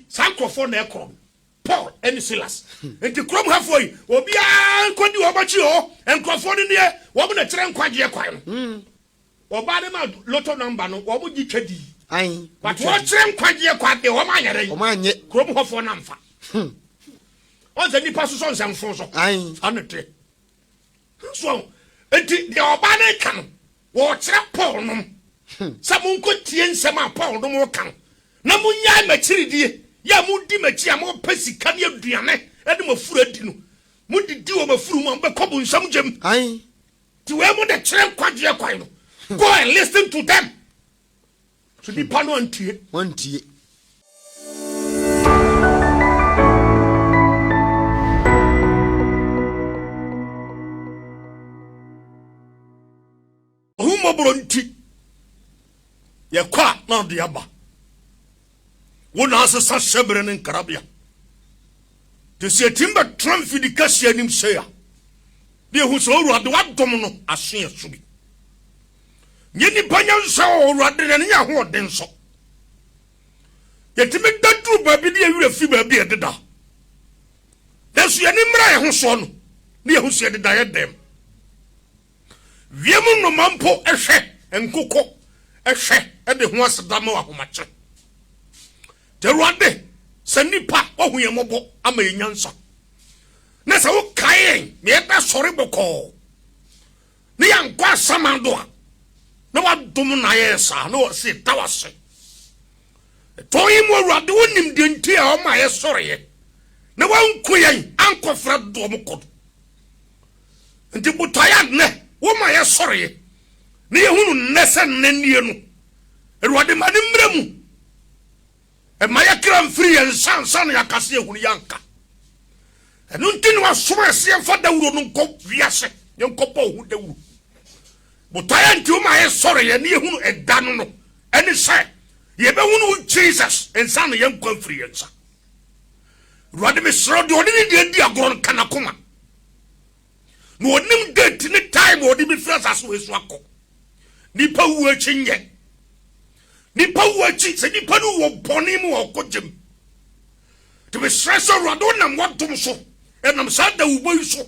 saa nkurɔfoɔ na ɛkorɔ no, Paul ne Silas. Nti kurom hafoɔ yi, obiara nkɔdi wɔn akyi o, nkurɔfoɔ no nie, wɔn na kyerɛ nkwagyeɛ kwan no. Hmm. Ɔbaa no ma lotto number no, wɔn gye twa dii. Ayi. But wɔkyerɛ nkwagyeɛ kwan deɛ, wɔn anyɛ dɛn? Wɔn anyɛ. Kurom hɔfoɔ no amfa. Hmm. Wɔn sɛ nipa sosɔ nsɛmfo so. Ayi. Saa na ɛteɛ. So nti deɛ ɔbaa no ka no, Wɔrekyerɛ Paul nom sɛ monkɔtie nsɛm a Paul nom reka no, na monnyae m'akyiridie yɛ a modi m'akyi a mopɛ sika ne aduane de mo afuru adi no. Modidi wɔ m'afuru mu a, mobɛkɔ bonsam gyam. Nti wei mode kyerɛ nkwagyeɛ kwan no. Go and listen to them. So nipa no antie. Wantie. Ahummɔborɔ nti, yɛkɔ a na ɔde aba. Wo na asesa hyɛberɛ ne nkrabea. Te sɛ yɛtumi bɛtena mfidi kɛseɛ anim sei a, na yɛhu sɛ Owurade wadom no aso yɛ so bi. Nyɛ nipa nyansa wɔ Owurade na ne nyɛ ahoɔden nso. Yɛtumi da duru baabi ne yɛwerɛ fi baabi a yɛdeda. Nanso yɛne mmra yɛn ho soɔ no, ne yɛhu sɛ yɛdeda yɛ dɛm. Wiem nnoma mpo hwɛ, nkokɔ hwɛ de ho aseda ma ahomakye. Nti Awurade, sɛ nnipa wahu yɛn mmɔbɔ ama yɛn nyansa, na sɛ wokae yɛn na yɛda sɔre bɔkɔɔ, na yɛankɔ asamando a, na wadom na ayɛ saa, na wɔse da wase. Ɛtɔn yi mu Awurade, wonim deɛ nti a ɔma yɛsɔreɛ, na wanku yɛn ankɔfra dodoɔ mo kɔ do. Nti botaeɛ a nnɛ woma yɛsɔreɛ na yɛhunu nnɛ sɛ nnɛ nie no, Awurade ma no mmra mu. Mma yɛ kra mfiri yɛn nsa ansa na yɛaka sɛ yɛhunu yɛanka. Ɛno nti na wasoma yɛ sɛ yɛmfa dawuro no nkɔ wiase, yɛnkɔbɔ wo ho dawuro. Botaeɛ nti woma yɛsɔreɛ na yɛhunu ɛda no no, ɛne sɛ yɛbɛhunu wo Jesus nsa na yɛnkɔ mfiri yɛn nsa. Awurade mesrɛ wo deɛ ɔne ne deɛ di agorɔ no ka n'akoma. Na ɔnim date ne time a ɔde bɛfiri asase wei so akɔ. Nipa wu akyi nyɛ. Nipa wu akyi sɛ nipa no wɔ bɔne mu a ɔkɔ gyem. Nti mesrɛ sɛ Awurade wonam w'adom so ɛnam saa dawubɔ yi so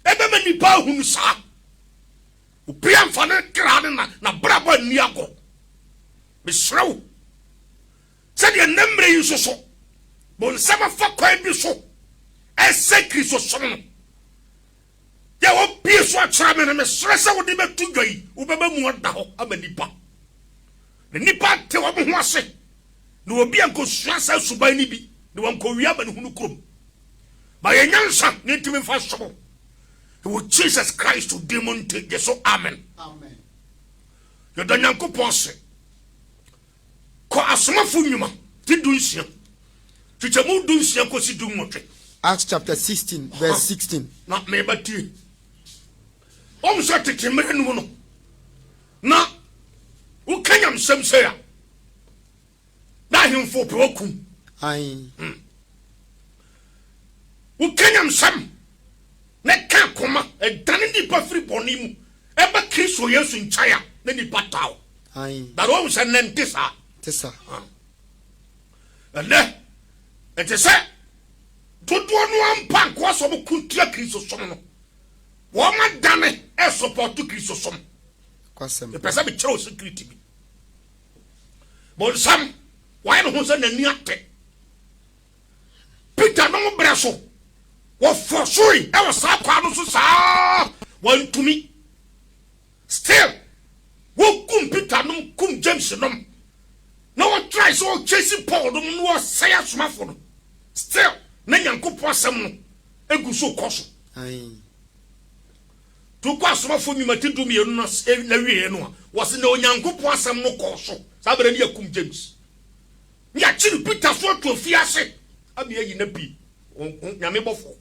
ɛbɛma nipa ahunu saa. Obi amfa ne kra ne na n'abrabɔ anni agorɔ. Mesrɛ wo Sɛdeɛ nnɛ mmerɛ yi nso so bonsam afa kwan bi so ɛsɛ Kristosom no, yɛ wɔbie so akyerɛ me no, mesrɛ sɛ wode bɛto dwa yi, wobɛma mu ada hɔ ama nnipa, na nnipa ate wɔn ho ase, na obi ankɔsua saa suban no bi, na wankɔwie amanehunu kurom. Ma yɛn nyansa na yɛntumi mfa nsom wo. Wɔ Jesus Christ din mu nti, gye so amen. Yɛda Nyankopɔn ase. Kɔ Asomafo Nnwuma ti dunsia, kyekyɛmu dunsia kosi dunwɔtwe. Acts chapter 16 verse 16. Na meba tie. Wɔn sɛ tete mmerɛ no mu no, na woka nyamsɛm sɛ a, na ahemfo pɛ wakum. Ayi. Hmm. Woka nyamsɛm na ɛka koma, ɛdane nnipa firi bɔne mu ɛba Kristo Yesu nkyɛn a, na nnipa taa wo. Ae. But woahu sɛ nnɛ nte saa. Nte saa. Ah. Ɛnnɛ, ɛte sɛ dodoɔ no ara mpo a nkoa sɛ wɔko tia Kristosom no, wɔn adane ɛsopɔto Kristosom. Kwasɛm. Mepɛ sɛ mekyerɛ wo secret bi. Bonsam, wayɛ ne ho sɛ n'ani ate. Peter nom berɛ so, wɔfɔ soe ɛwɔ saa kwaa no so saa, wɔntumi. Still wokum Peter nom kum James nom na wɔ try sɛ wɔ chase Paul nom na wɔ sɛe asomafo no still na Nyankopɔn asɛm no egu so kɔ so. Nti wokɔ asomafo nnwuma ti 12 no na wieɛ no a wɔse na Onyankopɔn asɛm no kɔɔ so saa berɛ no yɛkum James ne yɛakyere Peter so ato afiase ama yɛayi no apue Nyame bɔfoɔ.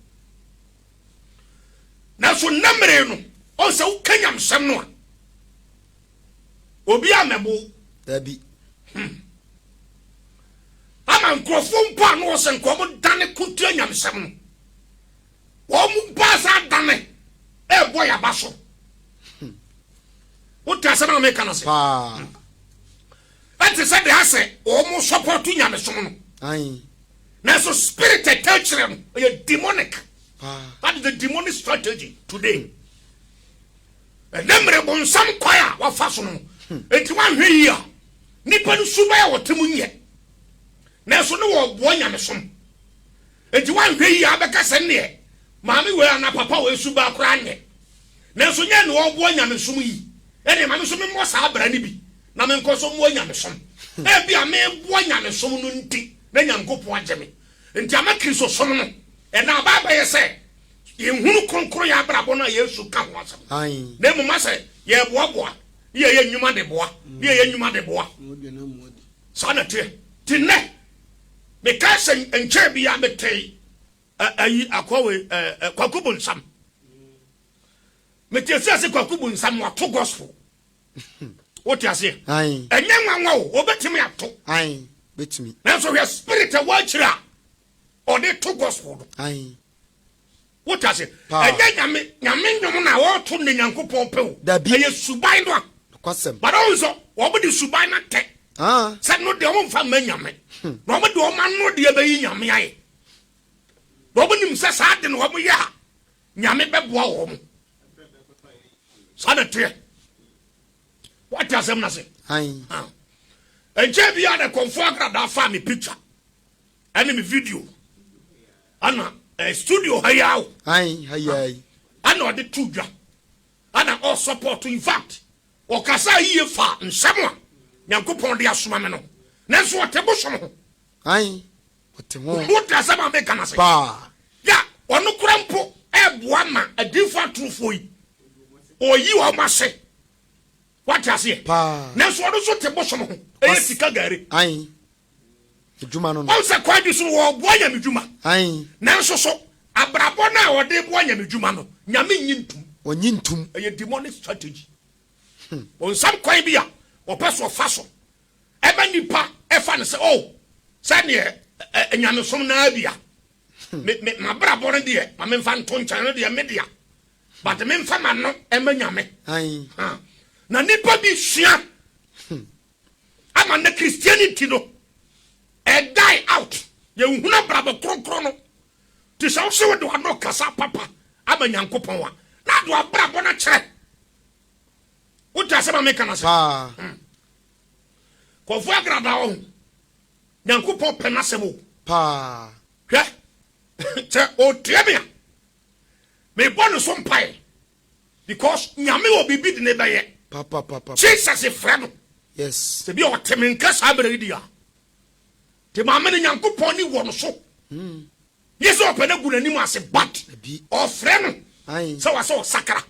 Nanso nnɛ mmere no, ɔn sɛ woka nyamsɛm no a, obi ammɛbo wo. Dabi. Hmm. Ama nkurɔfoɔ mpo a na wɔsɛ nka wɔn dane ko tia nyamsɛm no, wɔn mu mpo asa adane ɛrebɔ yaba so. Hmm. Wote asɛm a meka no ase? Paa. Hmm. Ɛte sɛ deɛ asɛ wɔn sɔpɔto nyamesom no. Ayi. Nanso spirit a ɛtaa kyerɛ no, ɛyɛ demonic. That is the demonic strategy today. Ɛnɛ mmere bonsam kwan a wafa so no, enti wanhwɛ yie a, nipa no suban a wɔte mu nyɛ. Nanso ne wɔboa nyamesom. Enti wanhwɛ yie a abɛka sɛ nneɛ maame wei anaa papa wei suban koraa nyɛ. Nanso nyɛ ne wɔboa nyamesom yi. Ɛnneɛ ma me nso memmɔ saa bra no bi na menkɔ so mmoa nyamesom. Ebia meboa nyamesom no nti na Nyankopɔn agye me. Nti ama Kristosom no ɛnɛ aba abɛyɛ sɛ yɛnhunu kronkronyɛ abrabɔ no a Yesu ka ho asɛm no, na mmom asɛ yɛreboaboa ne yɛyɛ nnwuma de boa, ne yɛyɛ nnwuma de boa. Saa na ɛteɛ. Nti nnɛ, mekae sɛ nkyɛɛ biara metee ayi akoa wei, Kwaku Bonsam. Mete aseɛ sɛ Kwaku Bonsam wato gospel. Wote aseɛ? Ɛnyɛ nwanwa o, obetumi ato. Betumi. Nanso hwɛ spirit a ɛwɔ akyire a ɔde to gospel no. Wote aseɛ? Ɛnyɛ nyame nyame nnwom na ɔreto ne Nyankopɔn pɛ o. Dabi. Ɛyɛ suban no a. Nokwasɛm. But ɔhu sɛ wɔn de suban no atɛ. Sɛ no deɛ wɔn mfa mma nyame. Na wɔn de wɔn ano deɛ bɛyi nyame ayɛ. Na wɔn nim sɛ saa de na wɔn yɛ a Nyame bɛboa wɔn. Saa na ɛteɛ. Wate asɛm no ase? Ɛnkyɛ biara na kɔmfoɔ agradaa faa me picture ɛne me video ana eh, studio ha yi awo ana ɔde to dwa ana ɔsɔpɔto. In fact, ɔkasa yie fa nsɛm a Nyankopɔn de asoma me no, nanso ɔte bosom ho. Ɔte ho. Wote asɛm a meka no ase? Paa. Ya, ɔno kora mpo ɛboa ma adiyifoɔ atorofoɔ yi, ɔyi wɔn ase. Wate aseɛ? Paa. Nanso ɔno nso te bosom ho, ɛyɛ sika gari. Ae. Adwuma no no. Ɔn sɛ kwan bi so no, wɔboa Nyame dwuma. Ae. Nanso so, abrabɔ no a ɔde boa Nyame dwuma no, Nyame nnye ntum. Ɔnnye ntum. Ɛyɛ demonic strategy. Bonsam kwan bi a ɔpɛ so ɔfa so ɛma nnipa ɛfa no sɛ oh sɛdeɛ nyamesom no ara bia me me mabrabɔ no deɛ ma memfa nto nkyɛn no deɛ me dea but memfa ma no ɛma nyame. Ha. Na nnipa bi sua ama na Christianity no ɛ die out. Yɛnhunu abrabɔ kronkron no. Nti sɛ wo se wode w'ano kasa papa ama Nyankopɔn a, na ade w'abrabɔ no akyerɛ. Wote asɛm a meka no ase? Paa. Kɔfo agradaa wɔ ho. Nyankopɔn pɛ n'asɛm o. Paa. Hwɛ, sɛ ɔtie me a, mebɔ ne so mpae because Nyame wɔ biribi de ne bɛyɛ. Papa papa. Jesus frɛ no. Yes. Sɛ bi a ɔte me nka saa berɛ yi di a, te maame no Nyankopɔn ni wɔ no so. Nyɛ sɛ ɔpɛ no agu n'anim ase but ɔfrɛ no sɛ wa sɛ ɔsakra.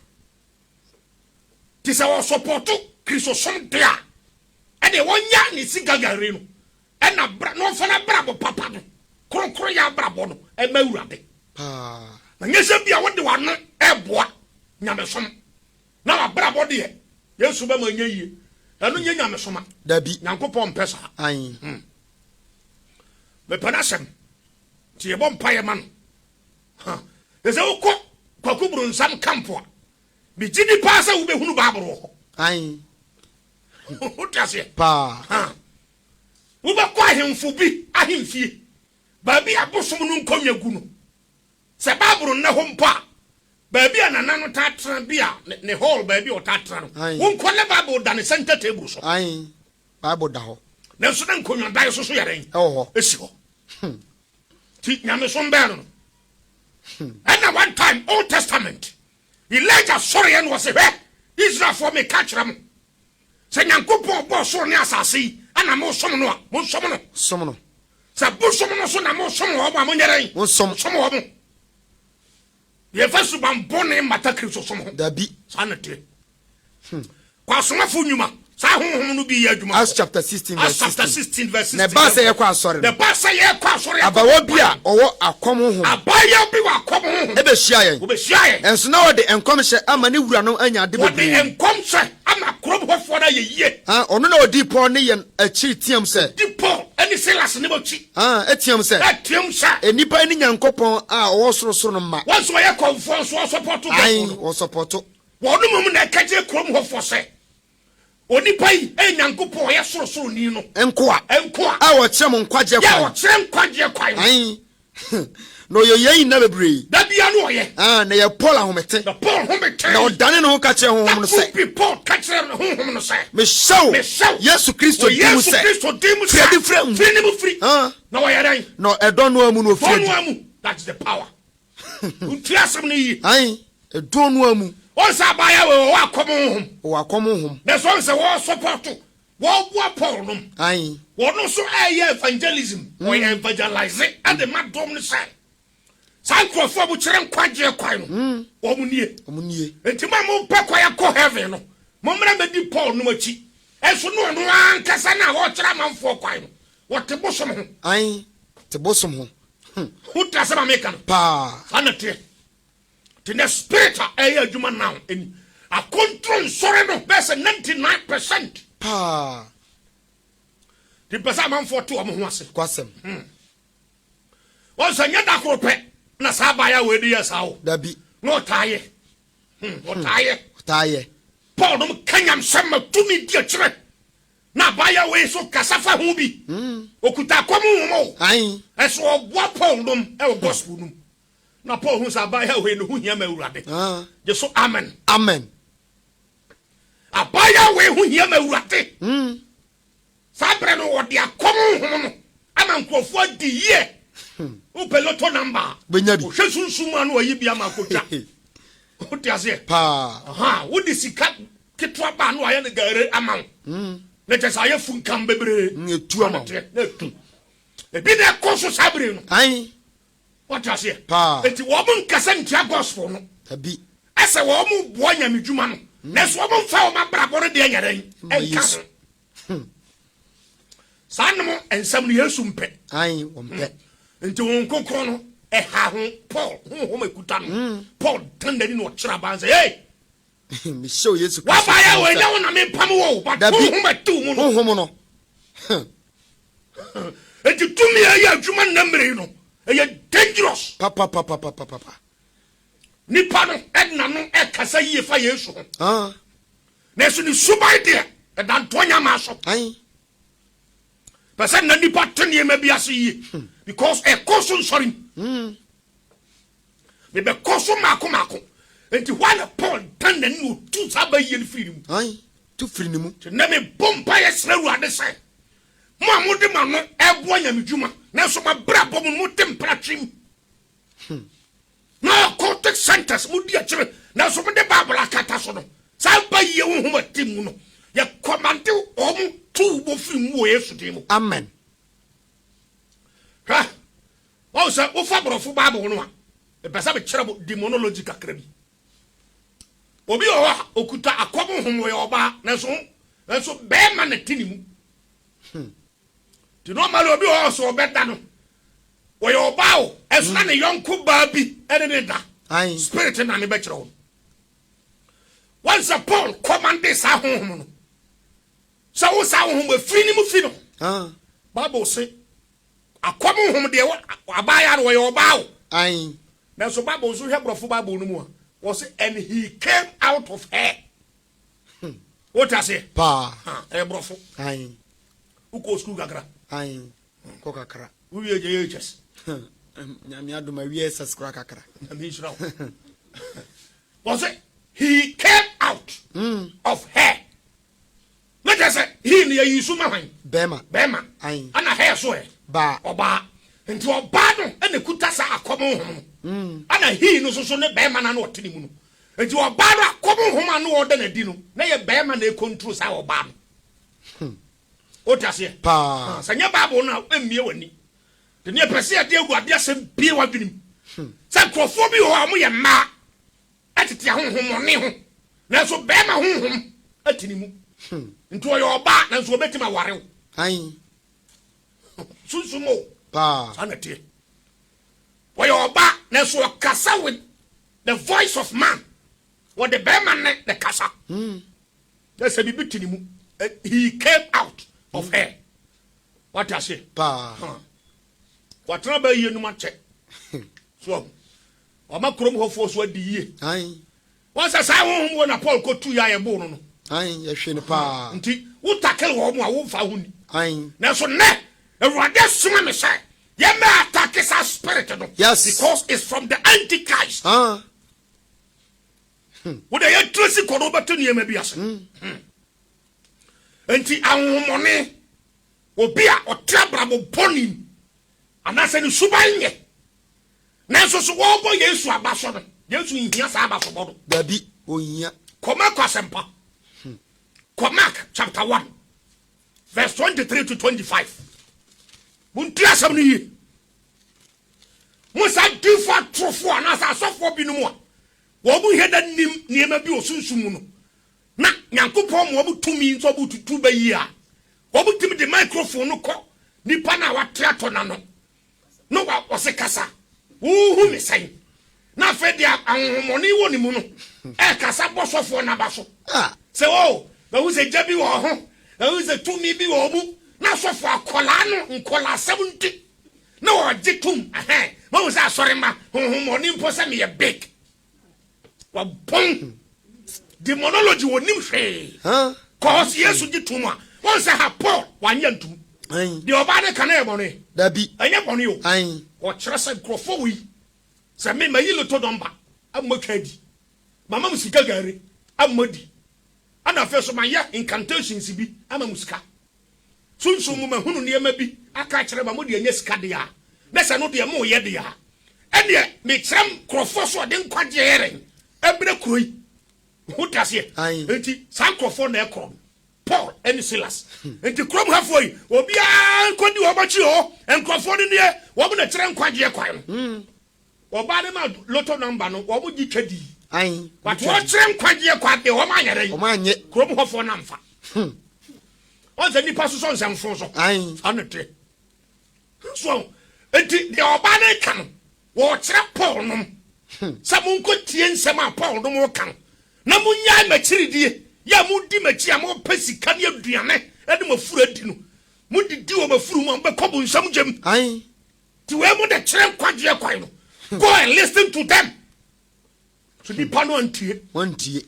Te sɛ ɔsɔpɔto Kristosom de a, ɛdeɛ wɔnya ne sika gari no ɛna bra na ɔmfa n'abrabɔ papa no, kronkronyɛ abrabɔ no ɛma Awurade. Na nyɛ sɛ bi a wode w'ano ɛboa nyamesom na w'abrabɔ deɛ Yesu bɛma nyɛ yie. Ɛno nyɛ nyamesom a. Dabi. Nyankopɔn mpɛ saa. Mepɛ n'asɛm nti yɛbɔ mpaeɛ ma no. Ha. Sɛ wokɔ Kwaku Bronsam camp a, megye di paa sɛ wobɛhunu Bible wɔ hɔ. Ae. Wote aseɛ? Paa. Ha. Wobɛkɔ ahemfo bi ahemfie, baabi a abosom no nkonnwa gu no. Sɛ Bible nnɛ hɔ mpo a, baabi a nana no taa tena bi a, ne hall baabi a ɔtaa tena no, wonkɔ ne Bible da ne center table so. Ae. Bible da hɔ. Nanso na nkonnwadan so so yɛ dɛn? Ɛwɔ hɔ. Esi hɔ. Ti nyamesom bɛn no no. Ɛna one time Old Testament Elijah sɔreɛ no ɔse hwɛ Israelfoɔ meka kyerɛ mo sɛ Nyankopɔn bɔɔ soro ne asase yi ɛna mosom no a monsom no. Som no. Sɛ bosom no so na mosom wɔn a monyɛ dɛn? Monsom. Som wɔn. Yɛmfa suban bɔne mmata Kristosom ho. Dabi. Saa na ɛteɛ. Kɔ Asomafo Nnwuma, saa honhom no bi yɛ adwuma Acts chapter 16 verse 16. Acts chapter 16 verse 16. Na ɛbaa sɛ yɛkɔ asɔre no. Na ɛbaa sɛ yɛkɔ asɔre akɔ. Abaawa bi a ɔwɔ akɔm honhom. Abaayewa bi wɔ akɔm honhom. Ɛbɛhyia yɛn. Ɔbɛhyia yɛn. Nso na ɔde nkɔmhyɛ ama ne wuranom anya ade bebree. Ɔde nkɔmhyɛ ama kurom hɔfoɔ no ayɛ yie. Ɔno na ɔdii Paul ne yɛn akyiri teaam sɛ. Ɔdi Paul ne Silas ne mo akyi. Teaam sɛ. Teaam sɛ. Nnipa ne Nyankopɔn a ɔwɔ sorosoro no mma. Wɔn nso wɔyɛ kɔmfoɔ nso wɔsɔpɔto Ae, wɔsɔpɔto. Wɔn mmom na ɛka kyerɛ kurom hɔfoɔ sɛ, Onipa yi yɛ Nyankopɔn a ɔyɛ Sorosoroni no. Nkoa. Nkoa. A wɔkyerɛ mo nkwagyeɛ kwan. Yɛ a wɔkyerɛ nkwagyeɛ kwan no. Aane. Na ɔyɛ yei nna bebree. Da biara na ɔyɛ. Aane, na ɛyɛ Paul ahomete. Na Paul home tee. Na ɔdane ne ho ka kyerɛɛ Honhom no sɛ. Da koro bi Paul ka kyerɛɛ Honhom no sɛ. Mehyɛ wo. Mehyɛ wo. Yesu Kristo Wɔ din mu Yesu sɛ. Kristo din mu sɛ. Firi adi firi mu. Firi ne mu firi. Aane. Na ɔyɛ dɛn? Na ɛdɔn no ara mu na ɔfiri Dɔn adi. no ara mu. That's the power. Wontie asɛm no yie. Aane, ɛdɔn no ara mu. Wɔn sɛ abaayewa wei ɔwɔ akɔm honhom. Ɔwɔ akɔm honhom. Nanso wɔn sɛ wɔresɔpɔto, wɔreboa Paul nom. Aane. Wɔn nso ɛreyɛ evangelism, wɔyɛ evangelise de ma dɔm no sɛ, saa nkurɔfoɔ a mokyerɛ nkwagyeɛ kwan no, wɔn nie. Wɔn nie. Enti mo a mopɛ kwan akɔ heaven no, mommra mmɛdi Paul nom akyi. Nso ne ɔno ara ankasa no a ɔrekyerɛ amanfoɔ kwan no, wɔte bosom ho. Aane, te bosom ho. Wote asɛm a meka no? Paa. Saa na ɛteɛ. Nti nɛ spirit a ɛyɛ adwuma now ɛni. Akontoro nsɔre no bɛyɛ sɛ 99%. Paa. Nti mpɛ sɛ amanfoɔ te wɔn ho ase. Kwasɛm. Wɔn sɛ nyɛ da koro pɛ na saa abaayewa wei de yɛ saa o. Dabi. Na ɔtaa yɛ. Ɔtaa yɛ. Ɔtaa yɛ. Paul nom ka nyamsɛm ma tumi di akyire. Na abaayewa wei nso kasa fa ho bi. Okuta akɔm nhoma o. Ɛso ɔboa Paul nom ɛwɔ gospel nom. Na Paul hu sɛ abaayewa wei ne ho hia ma Awurade. Gye so amen. Amen. Abaayewa wei ho hia ma Awurade. Saa berɛ no ɔde akɔm nhoma no ama nkurɔfoɔ adi yie. Wopɛ lotto number a, Bɛnya bi. ɔhwɛ sunsum mu a na wayi bi ama akɔtwa. Wote aseɛ? Paa. Aha, wode sika ketewa ba a na wayɛ no gare ama wo. Na kyerɛ sɛ ayɛ funkam bebree. Etu ama wo. Na etu. Ebi na ɛkɔ so saa bere no. Ayi. Wote aseɛ? Paa. Enti wɔn nkasa ntia gospel no. Dabi. Ɛsɛ wɔn boa nyame dwuma no. Nanso wɔn mfa wɔn abrabɔ no deɛ nyɛ dɛn? Ɛnka ho. Saa nom nsɛm no Yesu mpɛ. Ayi, wɔn pɛ. Nti wɔn nkonkron no ɛha ho Paul honhom ekuta no. Paul dan n'ani na ɔkyerɛ aban sɛ, hey! Mehyɛ wo Yesu Kristo W'abaeɛ wɔ ɛnyɛ wo na mempam wo o, but Dabi. honhom ɛte wo mu no. Honhom no. Enti tumi a ɛyɛ adwuma nnɛ mmerɛ yi no, ɛyɛ dangerous. Papapapapapa. Nipa no ɛde n'ano ɛkasa yie fa Yesu ho. Ah. Nanso ne suban deɛ, ɛda ntoa nyamaa so. Ayi. Pɛ sɛ na nipa te nneɛma bi ase yie. Because ɛkɔ so nsɔre mu. Mebɛkɔ so mmaako mmaako. Enti hɔ a na Paul dan n'ani na ɔtu saa bayie no firi ne mu. Ae, tu firi ne mu. Nti nnɛ mebɔ mpaeɛ srɛ Awurade sɛ, mo a mode mo ano reboa nyamedwuma, nanso mo abrabɔ mu no mote mpratwe mu, na occultic centers modi akyire, nanso mode Bible akata so no, saa bayie honhom a ɛte mu no, yɛkɔmande wɔn tu wɔn firi mu wɔ Yesu din mu. Amen. Hwɛ, Wahu sɛ wofa borɔfo Bible no a, mepɛ sɛ mekyerɛ mo demonology kakra bi. Obi wɔ hɔ a, okuta akɔm honhom, ɔyɛ ɔbaa, nanso nanso bɛrima na ɛte ne mu. Nti normally obi wɔ hɔ a sɛ ɔbɛda no, ɔyɛ ɔbaa o, ɛso na ne yɔnko baa bi ɛne ne da. Spirit na mebɛkyerɛ wo no. Wɔn sɛ Paul kɔmande saa honhom no sɛ wo saa honhom afiri ne mu fi no. Bible se Akɔm nhom deɛ wɔ abaayaa no wɔyɛ ɔbaa o. Ae. Nanso bible nso hwɛ brɔfo bible no mu a wɔse and he came out of her. Wote aseɛ? Paa. Ha, ɛyɛ brɔfo. Ae. Wokɔɔ sukuu kakra? Ae, kɔ kakra. Wowie JHS? Nyame adom awie SS koraa kakra. Nyame nhyira wo. Wɔse he came out of her. Na kyerɛ sɛ he no yɛyi so ma hwan? Bɛɛma. Bɛɛma. Ae. Ɛna her so ɛ? Baa. Ɔbaa. Nti ɔbaa no ɛna ɛkuta saa akɔm honhom no. Ɛna he no nso so ne bɛɛma no a na ɔte ne mu no. Nti ɔbaa no akɔm honhom a na ɔda no adi no, na yɛ bɛɛma na ɛcontrol saa ɔbaa no. Wote aseɛ? Paa. Sɛ nyɛ Bible no a, ɛmmie w'ani. Nti ne yɛpɛ sɛ yɛde Awurade asɛm bie w'adwene mu. Sɛ nkurɔfoɔ bi wɔ hɔ a wɔyɛ mmaa. tete ahonhommɔne ho, nanso barima honhom te ne mu. Nti ɔyɛ ɔbaa, nanso ɔbɛtumi aware wo. Sunsum o. Paa. Saa na ɛteɛ. Ɔyɛ ɔbaa, nanso ɔkasa with the voice of man. Wɔde barima nne na ɛkasa. Na sɛ biribi te ne mu, he came out of her. Wate aseɛ? Paa. Watena bɛyɛ yie nom akyɛ. So ahu. Wama kurom hɔfoɔ so adi yie. Ae. Wɔn sɛ saa honhom wɔ na Paul kɔtu yɛ a yɛboo no no. Ae, yɛhwe no paa. Nti wo tackle wɔn a womfa ho ni. Ae. Nanso nnɛ, Awurade asoma me sɛ yɛmmɛ attack saa spirit no. Yes. Because it's from the antichrist. Ah. Wo deɛ yɛtire si kɔ no wobɛte nneɛma bi ase. Nti ahonhommɔne, obi a ɔte abrabɔ bɔne mu anaasɛ ne suban nyɛ, nanso so wɔrebɔ Yesu aba so no, Yesu nhia saa abasobɔ no. Dabi, ɔnhia. Kɔ Marko Asɛmpa. Kɔ Mark chapter 1 verse 23 to 25. Montie asɛm no yie. Mo saa diifo atorofoɔ anaasɛ asɔfoɔ binom a wɔn mu hia da nim nneɛma bi wɔ sunsum mu no, na Nyankopɔn ma wɔn tumi nso wɔn tutu bɛ yie a, wɔn tumi de microphone no kɔ nipa no a wate atɔ n'ano na wa wɔse kasa, wohu me sɛn? Na afei deɛ ahonhommɔne wɔ ne mu no ɛrekasa bɔ sɔfoɔ no aba so sɛ o oh, mahu sɛ gya bi wɔ ho, mahu sɛ tumi bi wɔ mu, na sɔfoɔ akɔlaa no nkɔlaasɛm nti na ɔgye tom, ɛhɛn, mahu sɛ asɔre mma honhommɔne mpo sɛ meyɛ big. Wabɔn demonology wɔnim hwee. Kɔɔ sɛ Yesu gye tom a, wɔn sɛ ha Paul wanyɛ ntom. Deɛ ɔbaa no ka no yɛ bɔne. Dabi. Ɛnyɛ bɔne o. Ɔkyerɛ sɛ nkurɔfoɔ wei sɛ me mayi loto nɔmba amma twa adi. Mama mo sika gari amma di. Ɛna afei so mayɛ incantations bi ama mo sika. Sunsum mu mahunu nneɛma bi aka akyerɛ mo a mode anya sika deɛ a, na sɛ ɛno deɛ moreyɛ deɛ a, ɛnneɛ mekyerɛ nkurɔfoɔ sɛ ɔde nkwagyeɛ yɛ dɛn? Ɛbrɛ kuro yi. Wote aseɛ? Enti saa nkurɔfoɔ na ɛkorɔ no, Paul ne Silas. Enti kurom hafoɔ yi, obiara nkɔdi wɔn akyi o, nkurɔfoɔ no nie, wɔn na ɛkyerɛ nkwagyeɛ kwan no. Ɔbaa no ma lotto number no, wɔn gye twa dii. But wɔkyerɛ nkwagyeɛ kwan deɛ, wɔn anyɛ dɛn? Wɔn anyɛ. Kurom hɔfoɔ no amfa. Wɔn sɛ nipa sosɔ nsɛmfo so. Saa na ɛteɛ. So enti deɛ ɔbaa no reka no, wɔkyerɛ Paul nom sɛ monkɔ tie nsɛm a Paul nom reka no, na monyae m'akyiridie yɛ a modi m'akyi a mopɛ sika ne aduane ne mo afuru adi no. Modidi wɔ m'afuru mu a, mobɛkɔ bonsam gyam. Nti wei mo de kyerɛ nkwagyeɛ kwan no. Go and listen to them. So nipa no antie. Wantie.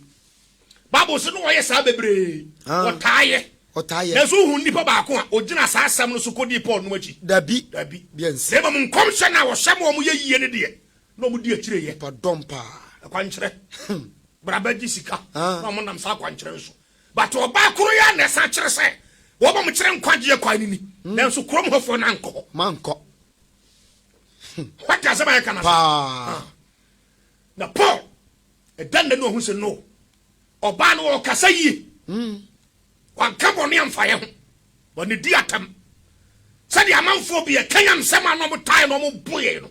Bible sɛ no wɔyɛ saa bebree. Ah. Wɔtaa yɛ. Ɔtaa yɛ. Nanso wohu nipa baako a ogyina saa asɛm no so kɔdii Paul nom akyi. Dabi. Dabi. Deɛ nsi. Na mmom nkɔmhyɛ no a wɔhyɛ ma wɔn yɛ yie no deɛ, na wɔn di akyire yɛ. Nipa dɔm paa. Akwankyerɛ. Bra bɛgye sika. Ah. Na wɔn nam saa akwankyerɛ no so. But ɔbaa koro yi ara na ɛsan kyerɛ sɛ wɔn a wɔkyerɛ nkwagyeɛ kwan no ni. Nanso kurom hɔfoɔ no ankɔ hɔ. Mankɔ. Wate asɛm a yɛka no ase? Paa. Na Paul, ɛda nna no ɔhu sɛ no, ɔbaa no ɔkasa yie. Wanka bɔne amfa yɛ ho. Wɔne di atam. Sɛdeɛ amanfoɔ bi ɛka nyamsɛm a na wɔtae na wɔbo yɛn no.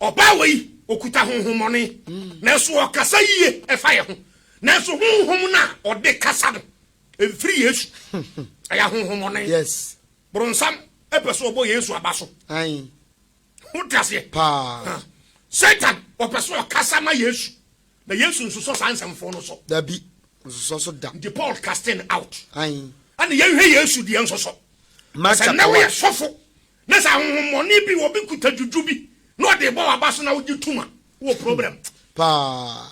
Ɔbaa wei, ɔkuta honhommɔne, nanso ɔkasa yie ɛfa yɛ ho. Nanso honhom no a ɔde kasa no, ɛmfiri Yesu. Ɛyɛ ahonhommɔne. Yes. Boronsam ɛpɛ sɛ ɔbɔ Yesu aba so. Ae. Wote aseɛ? Paa. Satan ɔpɛ sɛ ɔkasa ma Yesu, na Yesu nsosɔ saa nsɛmfo no so. Dabi, ɔnsosɔ so da. Nti Paul casting out. Ae. Ɛna yɛnhwɛ Yesu deɛ nso so. Mark Sɛ chapter nnɛ woyɛ 1. sɔfo na sɛ ahonhommɔne bi obi kuta juju bi na ɔde bɔ w'aba so na wogye tom a, wowɔ problem. Paa.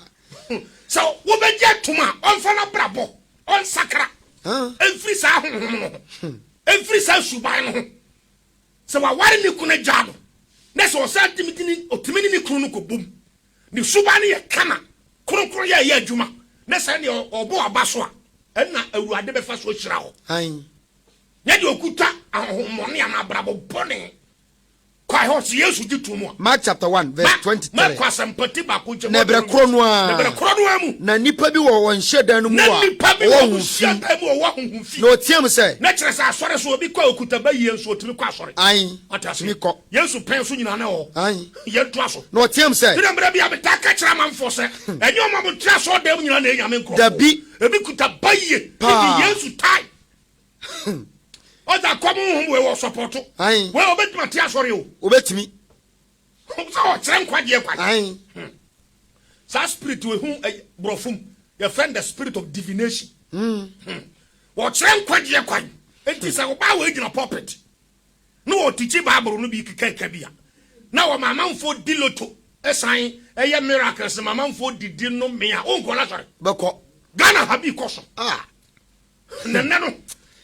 Sɛ wobɛgye atom a, ɔmfa n'abrabɔ, ɔnsakra mfiri saa honhom no ho, mfiri saa suban no ho. Sɛ waware ne kunu agyaa no, na sɛ ɔsan tumi de ne ɔtumi ne ne kunu no kɔbom, ne suban no yɛ kama, kronkron yɛ ɛyɛ adwuma, na sɛ ɛnneɛ ɔbɔ aba so a, ɛnna Awurade bɛfa so ahyira wo. Nyɛ deɛ ɔkuta ahonhommɔne anaa abrabɔ bɔne. Kɔ hɔ sɛ Yesu gye to mu a. Mark chapter 1 verse 23. Marko asɛmpa ti baako nkyɛmu Na ɛberɛ korɔ no ara. Na ɛberɛ korɔ no ara mu. Na nnipa bi wɔ wɔn hyiadan no mu Na a nnipa bi wɔwɔ wɔ wɔn honhom fi. hyiadan mu a wɔwɔ honhom fi. Na ɔteaam sɛ. Na kyerɛ sɛ asɔre so obi kɔ a ɔkuta bayie nso ɔtumi kɔ asɔre. Aane, Wate aseɛ? tumi kɔ. Yesu pɛn so nyinaa na ɛwɔ hɔ. Aane. Yɛntoa so. Na ɔteaam sɛ. Nti na mmerɛ bi a metaa ka kyerɛ amanfoɔ sɛ, ɛnyɛ wɔn a wɔte asɔredan mu nyinaa na ɛyɛ Nyame nkurɔfoɔ. Dabi. Ebi kuta bayie. Paa. Nti Yesu tae. Ɔdze akɔm honhom wei wɔ sɔpɔto. Ae. Wei obetumi ate asɔre o. Obetumi. Sɛ ɔkyerɛ nkwagyeɛ kwan. Ae. Saa spirit wei ho borɔfo mu yɛfrɛ no the spirit of divination. Wɔkyerɛ nkwagyeɛ kwan. Enti sɛ ɔbaa wei gyina pulpit na ɔtikyi Bible no bi kekaka bi a, na wɔma amanfoɔ di loto san ɛyɛ miracles ma amanfoɔ didi no me a, wonkɔ n'asɔre. Bɛkɔ. Ghana ha bi kɔ so. Ah. Na nnɛ no,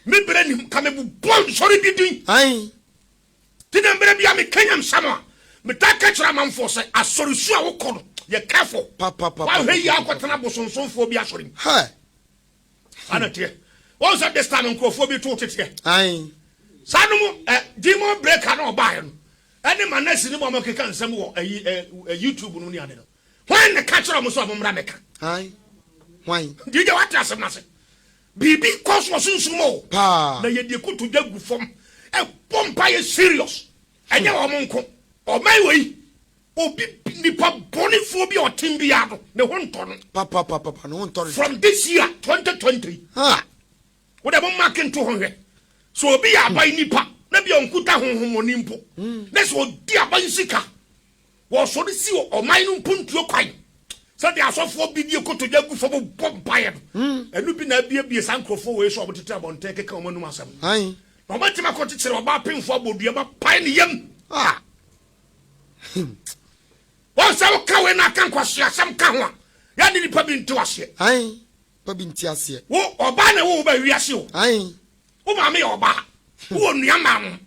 me berɛ nim ka mebobɔ nsɔre bi din. Ae. Ti na mmerɛ bi a meka nyamsɛm a, metaa ka kyerɛ amanfoɔ sɛ asɔresu a wokɔ no, yɛ careful. Pa pa pa. Woahwɛ yie akɔtena bosonsomfoɔ bi asɔre mu. Hɛ. Saa na ɛteɛ. Wɔn sɛ this time nkurɔfoɔ bi to teteɛ. Ae. Saa no mu ɛ demon breaker na ɔbaeɛ no ɛne Manasi ne mu a wɔkeka nsɛm wɔ ɛyi ɛ YouTube no ne ade no. Hwan na ka kyerɛ wɔn sɛ wɔn mmra mɛka? Ae. Hwan? DJ wate asɛm no ase. Biribi kɔ so wɔ sunsum mu o. Paa. Na yɛde kotodwe gu fam ɛbɔ mpaeɛ serious. Ɛnyɛ wɔn nko. Ɔman wei obi nipa bɔnefoɔ bi a ɔtem biara no ne ho ntɔ no. Papapapapa ne ho ntɔ no. From this year 2020. Ha. Wo deɛ mo mark nto ho nhwɛ. Sɛ obi yɛ aban nipa na bi a ɔnkuta honhommɔne mpo na sɛ ɔdi aban sika Wɔsɔre si ɔman no mpontuo kwan sɛdeɛ asɔfoɔ bi de kotodwe gu fam bɔ mpaeɛ no. Ɛno bi na abiebie saa nkurɔfoɔ wei so a wɔtete abɔnten keka wɔn anum asɛm no. Na wɔbɛtumi akɔkyekyere ɔbaa pemfoɔ abɔ dua ma pae ne yam. Wɔn sɛ woka wei na aka nkwaseasɛm ka ho a, yɛne nipa bi nte waseɛ. Nipa bi nte aseɛ. Wo ɔbaa na ɛwɔ wo ba wiase o. Wo maame yɛ ɔbaa. Wowɔ nua maa no.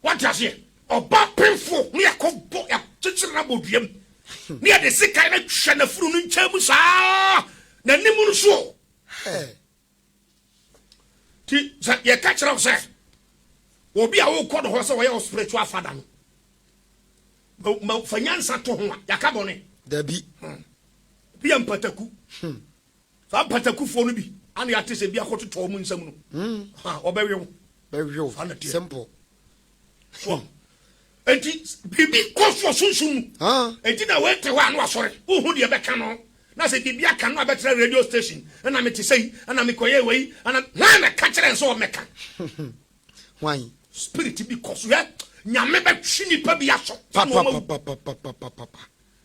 Wate aseɛ? Ɔba pemfo ne yɛakɔbɔ, yɛakyekyere no abɔ dua mu, ne yɛde sekan no atwa n'afuru no nkyɛn mu saa, n'anim no so. Ti sɛ yɛka kyerɛ wo sɛ obi a wokɔ no hɔ sɛ ɔyɛ wo spiritual father no, ma fa nyansa to ho a, yɛaka bɔne. Dabi. Bi yɛ mpataku. Saa mpatakufoɔ no bi ana yɛate sɛ bi akɔtotɔ wɔn nsam no. Ha, wɔbɛwe wo. Bɛwe wo. Saa na ɛteɛ. Simple. So, enti biribi kɔ so wɔ sunsum mu. Enti na wei te hɔ a na wasɔre. Wohu deɛ ɛbɛka no. Na sɛ biribi aka no a bɛtena radio station. Ɛna mete sei, ɛna mekɔyɛ wei, ɛna hwan na ka kyerɛ sɛ ɔmmɛka? Hwan? Spirit bi kɔ so. Hwɛ, Nyame bɛtwe nipa bi aso. Papapapapapapa.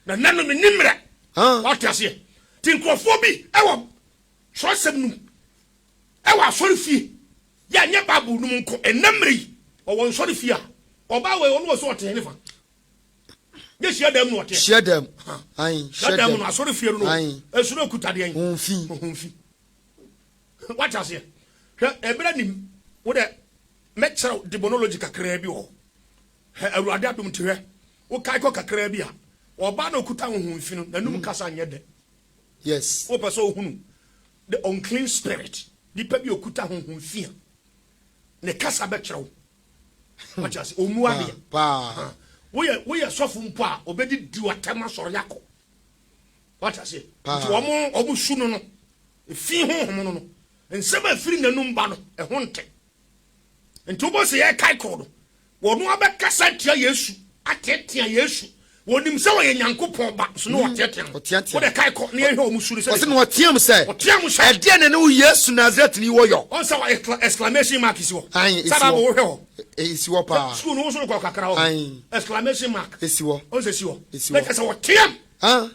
Na nna no menni mmerɛ. Wate aseɛ? Nti nkurɔfoɔ bi wɔ twerɛsɛm no mu, wɔ asɔrefie, yɛ ɛnyɛ Bible no mu nko, ɛnnɛ mmerɛ yi, ɔwɔ nsɔrefie a, ɔbaa wei, ɔno wɔ sɛ ɔte henefa? Nyɛ hyiadan mu na ɔteɛ. Hyiadan mu. Ae, hyiadan mu no, asɔrefie no no, ɛso no ɛkuta deɛn? Honhom fi. Honhom fi. Wate aseɛ? Hwɛ, ɛberɛ nim, wo dɛ, mɛkyerɛw demonology kakraa bi wɔ hɔ. Hwɛ, Awurade adom nti, hwɛ, wokae kɔ kakraa bi a, ɔbaa na ɔkuta honhom fi no, n'anum kasa nyɛ dɛ. Yes. Wopɛ sɛ wohunu the unclean spirit, nipa bi a ɔkuta honhom fi a, ne kasa bɛkyerɛ wo. Wate ase, ɔmmu adeɛ. Paa. Woyɛ, woyɛ sɔfo mpo a, ɔbɛdi di w'atɛm asɔre akɔ. Wate aseɛ? Paa. Nti wɔn, wɔn su no no, efi honhom no no, nsɛm a ɛfiri n'anum ba no, ɛho nte. Nti wobɛhu sɛ yɛrekae koro no, wɔn abɛkasa atia Yesu, ateatea Yesu. Wɔnim sɛ ɔyɛ Nyankopɔn ba, nso na wɔteatea no. Ɔteatea. Wode kae kɔ na yɛnhwɛ wɔn su no sɛdeɛ Ɔse na ɔteam sɛ, Ɔteam sɛ. Ɛdeɛn na ɛne wo Yesu Nasaretni wɔ yɔ? Ɔn sɛ wɔ exclamation mark si hɔ. Ae, esi Sɛ Bible hɔ. wohwɛ hɔ. Esi hɔ paa. Sukuu no wo nso rekɔ kakra hɔ. Ae. Exclamation mark. Esi hɔ. Ɔn sɛ esi hɔ. Esi Na hɔ. kyerɛ sɛ ɔteam. Ah.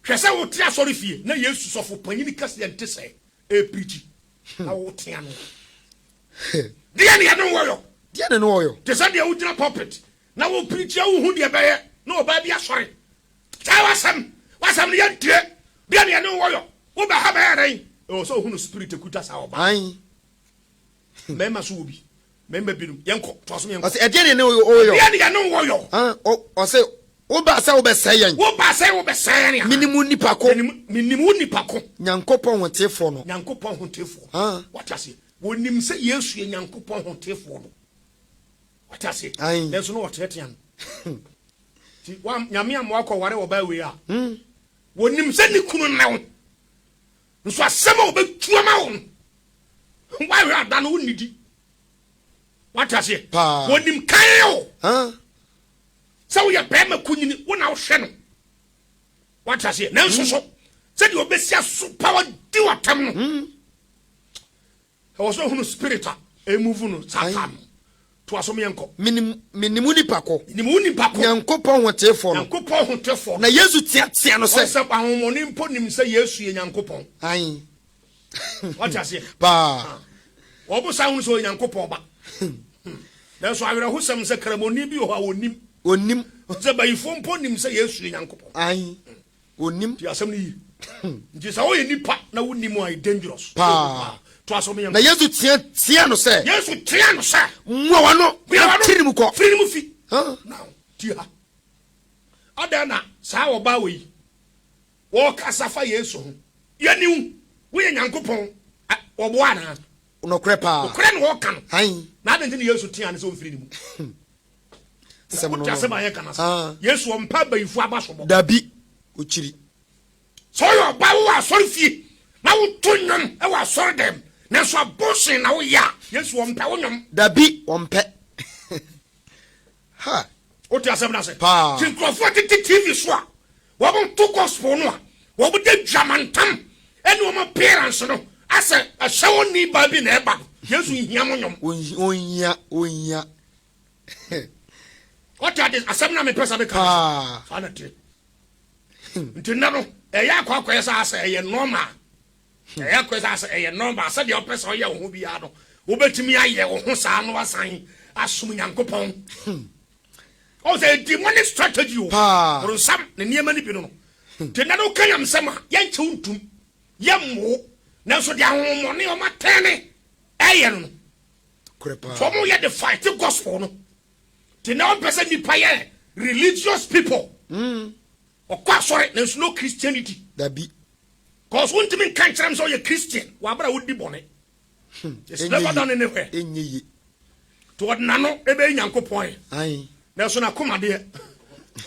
Hwɛ sɛ wote asɔre fie na Yesu sɔfo panyin kɛseɛ nte sɛɛ ɛreprikyi na wotea no. Deɛ ne ɛne wɔyɔ. Deɛ ne ne wɔyɔ. Te sɛ deɛ wogyina pulpit na woprikyi a wohu deɛ ɛbɛyɛ na ɔbaa bi asɔre. Saa w'asɛm, w'asɛm no yɛntie. Deɛ ne ɛne wɔyɔ. Wobɛha bɛyɛ dɛn? Ɛwɔ sɛ ohunu spirit ekuta saa ɔbaa. Ayi. Mmarima so wɔ bi. Mmarima binom. Yɛnkɔ. Toa so yɛnkɔ. Ɔsɛ ɛdeɛ ne ɛne wɔyɔ. Ɛdeɛ ne ɛne wɔyɔ. Ɔsɛ Wobaa sɛ wobɛsɛe yɛn. Wobaa sɛ wobɛsɛe yɛn anaa? Menim wo nipa ko. Menim wo nipa ko. Nyankopɔn hotefoɔ no. Nyankopɔn hotefoɔ. Wate aseɛ? Wɔnim sɛ Yesu yɛ Nyankopɔn hotefoɔ no. Wate aseɛ? Nanso na wɔteatea no. Nti wa Nyame amma wakɔware ɔbaa wei a, wɔnim sɛ ne kunu ne wo. Nso asɛm a wɔbɛtu ama wo no, woahwɛ ada no wonnidi. Wate aseɛ? Wɔnim kan o. Sɛ woyɛ barima kunyini, wo na wohwɛ no. Wate aseɛ? Nanso so, sɛdeɛ ɔbɛsi asopa wadi w'atɛm no, hmm. ɛwɔ sɛ ohunu spirit a ɛmuvu no saa time no. Toa so meɛnkɔ. Menim menim wo nipa ko. Menim wo nipa ko. Nyankopɔn hotefoɔ no. Nyankopɔn hotefoɔ no. Na Yesu teatea no sɛ. Ɔsɛ ahonhommɔne mpo nim sɛ Yesu yɛ Nyankopɔn. Ae. Wate aseɛ? Paa. Wɔn san hunu sɛ ɔyɛ Nyankopɔn ba. Nanso awerɛhosɛm sɛ Kramoni bi wɔ hɔ a ɔnnim. Ɔnnim. Sɛ bayifoɔ mpo nim sɛ Yesu yɛ Nyankopɔn. Ae. Ɔnnim. Tie asɛm no yie. Nti sɛ woyɛ nipa na wonni mu a, ɛyɛ dangerous. Paa. Toa so meyɛ. Na Yesu tea tea no sɛ. Yesu tea no sɛ. Mua w'ano na firi ne mu kɔ. Firi ne mu fi. Now, tie ha. Adɛn na saa ɔbaa wei wɔkasa fa Yesu ho? Yɛni wo, woyɛ Nyankopɔn, wɔboa anaa? Nokorɛ paa. Nokorɛ na wɔka no. Na adɛn nti na Yesu tea no sɛ ɔmfiri ne mu? Wote asɛm a yɛka no ase? Yesu ɔmpɛ abayifo aba so bɔ. Dabi, ɔkyiri. Sɛ woyɛ ɔbaa wowɔ asɔre fie na woto nnwom wɔ asɔre dɛm nanso abortion na woyɛ a, Yesu ɔmpɛ wo nnwom. Dabi, ɔmpɛ. Ha! Wote asɛm no ase? Paa. Nti nkurɔfoɔ tete TV so a wɔto gospel no a, wɔde dwamantam ne wɔn appearance no asɛ ɛhyɛ wɔn ni baa bi na ɛba no. Yesu nhia mo nnwom. Ɔnhia, ɔnhia. Wote ade asɛm no a mepɛ sɛ meka no ase? Saa na ɛteɛ. Nti nnɛ no, ɛyɛ akɔ akɔyɛ sɛ asɛ ɛyɛ normal. Ɛyɛ akɔyɛ sɛ asɛ ɛyɛ normal sɛdeɛ wopɛ sɛ ɔyɛ wo ho biara no, wobɛtumi ayɛ wo ho saa na wasan asom Nyankopɔn. Ɔwɔ sɛ demonic strategy o. Boronsam ne nneɛma no bi no no. Nti nnɛ no woka nyamsɛm a, yɛnkyɛ wo ntum, yɛmmo, nanso deɛ ahohommɔne ɔmatɛne ɛyɛ no no. Nti wɔn yɛ de fight gospel no. Nti na wɔmpɛ sɛ nnipa yɛ religious people. Ɔkɔ asɔre nanso no Christianity. Dabi. Cause wontumi nka nkyerɛ me sɛ ɔyɛ Christian wɔ abere a wodi bɔne. It's never done anywhere. Ɛnyɛ ye. Nti ɔde n'ano ɛbɛyɛ Nyankopɔn yɛ. Nanso n'akoma deɛ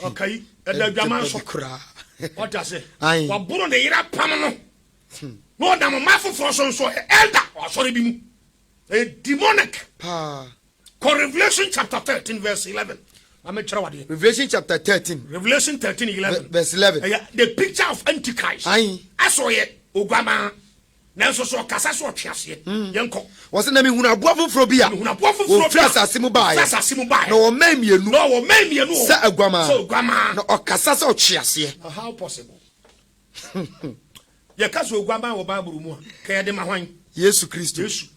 ɔka yi ɛda adwaman so. Ɔte ase. Waboro ne yere apam no. Na ɔnam mmaa foforɔ so nso ɔyɛ elder wɔ asɔre bi mu. Ɛyɛ demonic. Paa. Kɔ Revelation chapter 13 verse 11. Na me kyerɛ wadeɛ. Revelation chapter 13. Revelation 13 11. Verse 11. Ɛyɛ the picture of Antichrist. Ayi. Asɔ yɛ oguamaa. Nanso so ɔkasa so ɔtwe aseɛ. Yɛn kɔ. Wɔsɛ na mehunu aboa foforɔ bi a. Mehunu aboa foforɔ bi a. Wɔfiri asase mu baeɛ. Wɔfiri asase mu baeɛ. Na ɔwɔ mmɛn mmienu. Na ɔwɔ mmɛn mmienu. Sɛ aguamaa. Sɛ oguamaa. Na ɔkasa sɛ ɔtwe aseɛ. How possible? Yɛka sɛ oguamaa wɔ Bible mu a, ka yɛde ma hwan? Yesu Kristo. Yesu.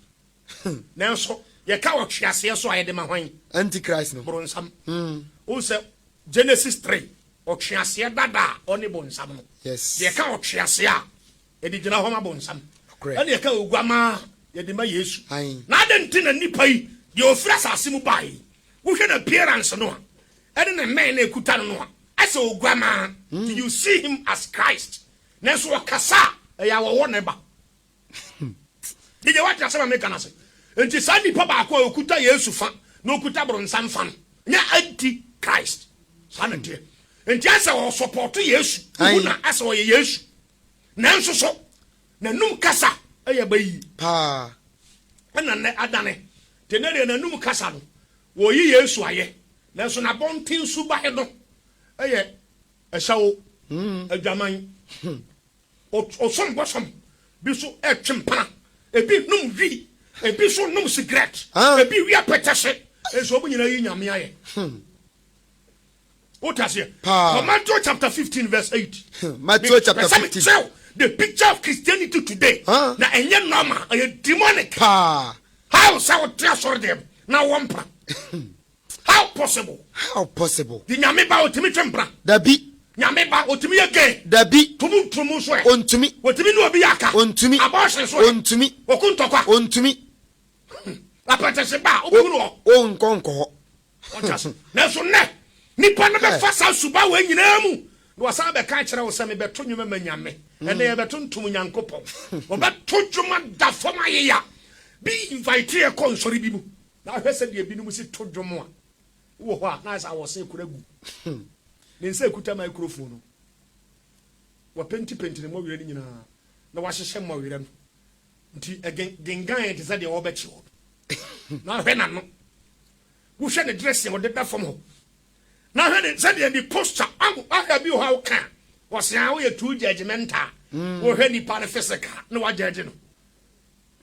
Nanso yɛka ɔtweaseɛ so a, yɛde ma hwan? Antichrist no. Boronsam. Wohu sɛ Genesis 3, ɔtweaseɛ dada a ɔne bonsam no. Yes. Yɛka ɔtweaseɛ a, yɛde gyina hɔ ma bonsam. Nokorɛ. Ɛna yɛka oguamaa a, yɛde ma Yesu. Ae. Na adɛn nti na nnipa yi, deɛ ɔfiri asase mu baeɛ yi, wohwɛ n'appearance no a, ɛne ne mmɛn no a ɛkuta no no a, asɛ oguamaa. Do you see him as Christ? Nanso ɔkasa a, ɛyɛ awɔwɔ na ɛba. Gyegye wate asɛm a meka no ase? Enti saa nipa baako a okuta Yesu fa na okuta bronsam fa no nyɛ anti Christ. Saa na ɛteɛ. Enti asɛ ɔsɔpɔto Yesu, wohu na asɛ ɔyɛ Yesu. Nanso so n'anum kasa yɛ bayi. Paa. Ɛna nnɛ adane. Nti nnɛ deɛ n'anum kasa no, wɔyi Yesu ayɛ. Nanso n'abɔnten suban no yɛ ɛhyɛwo, adwaman. Ɔsom bosom bi so twe mpena, ebi nom wi, ebi nso nom sigaret, ebi wia pɛtɛhye, nso wɔn nyinaa yi Nyame ayɛ. Wote aseɛ? Kɔ Matthew chapter 15 verse 8. Matthew chapter 15. Sɛ the picture of Christianity today na ɛnyɛ normal, ɛyɛ demonic. Paa. How sɛ wote asɔre dɛm na wɔ mpena? How possible? How possible? Di Nyame ba otumi twe mpena? Dabi. Nyame ba otumi yɛ gay? Dabi. Tumu ntumu nso ɛ? Ontumi. Otumi ne obi yɛ aka? Ontumi. Abortion nso ɛ? Ontumi. Oku ntɔkwa? Ontumi. Apɛtɛhye ba a wobɛhu no hɔ? Onkɔ nkɔ hɔ. Ɔte ase. Nanso nnɛ, nipa no bɛfa saa suba wei nyinaa mu na wasan abɛka akyerɛ wo sɛ mebɛto nnwom ama Nyame. Ɛnnɛ yɛbɛto ntom Nyankopɔn. Wɔbɛto dwom ada fam ayeya. Bi invite yɛ kɔ nsɔre bi mu. Na hwɛ sɛdeɛ binom si to dwom a, wowɔ hɔ a na ayɛ sɛ awɔse kora gu ne nsa ɛkuta microphone no. Wapentipenti ne mmɔwerɛ no nyinaa na wahyehyɛ mmɔwerɛ no nti ɛgengan te sɛ deɛ wɔbɛkye hɔ. Na hwɛ n'ano, wohwɛ ne dressing a ɔde da fam hɔ, na hwɛ ne sɛdeɛ ne posture, ahwɛ bi wɔ hɔ a woka a, wɔse a woyɛ too judgmental, wohwɛ nipa no physical na wagyɛgye no.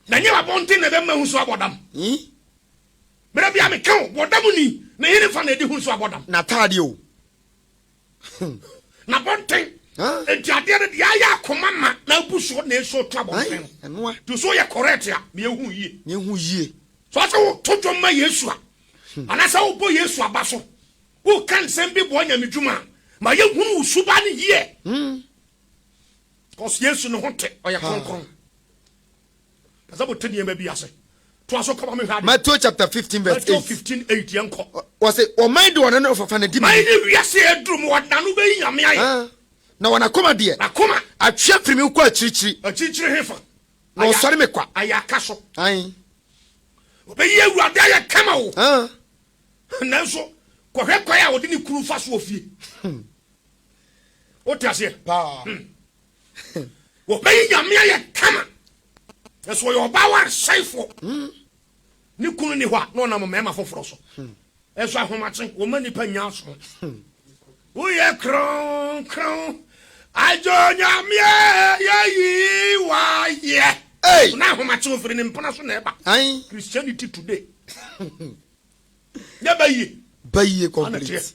Na nyɛ w'abɔnten na ɛbɛma hu so abɔ dam. Berɛ bi a meka o, bɔdam ni, na hene fa na ɛdi hu so abɔ dam. N'ataadeɛ o. N'abɔnten. Enti adeɛ no deɛ ayɛ akoma ma na abu soɔ na ɛso to abɔnten no. Nti so yɛ correct a, ma yɛhu yie. Yɛhu yie. So ɔsɛ woto dwom ma Yesu a, anaasɛ wobɔ Yesu aba so, woka nsɛm bi boa Nyame dwuma a, ma yɛhunu wo suba no yie. Cause Yesu ne ho te, ɔyɛ kronkron. Pɛ sɛ mote nneɛma bi ase. Toa so kɔma mehwɛ ade. Matthew chapter 15 verse 8. Matthew 15 8 yɛn kɔ. Wɔse ɔman de wɔn ano fafa na di mi. Man ne wiase aduru mu wɔde n'ano bɛyi Nyame ayɛ. Na wɔn akoma deɛ. N'akoma. Atwe afiri me kɔ akyirikyiri. Akyirikyiri hefa? Na wɔsɔre me kwa. Ayɛ aka so. Ae. Ɔbɛyi Awurade ayɛ kama o. Nanso kɔhwɛ kwan a ɔde ne kunu fa so wɔ fie. Wote aseɛ? Paa. Wɔbɛyi Nyame ayɛ kama. Nanso ɔyɛ ɔbaa waresɛefoɔ. Ne kunu ni hɔ a, na ɔnam mmarima foforɔ so. Nanso ahomakye, wɔma nnipa nya aso. Woyɛ kronkron, adwo Nyame yɛyi wayɛ. Hey! Na ahomakye ofiri ne mpena so na ɛba. Christianity Today. Nyɛ bayie. Bayie complete.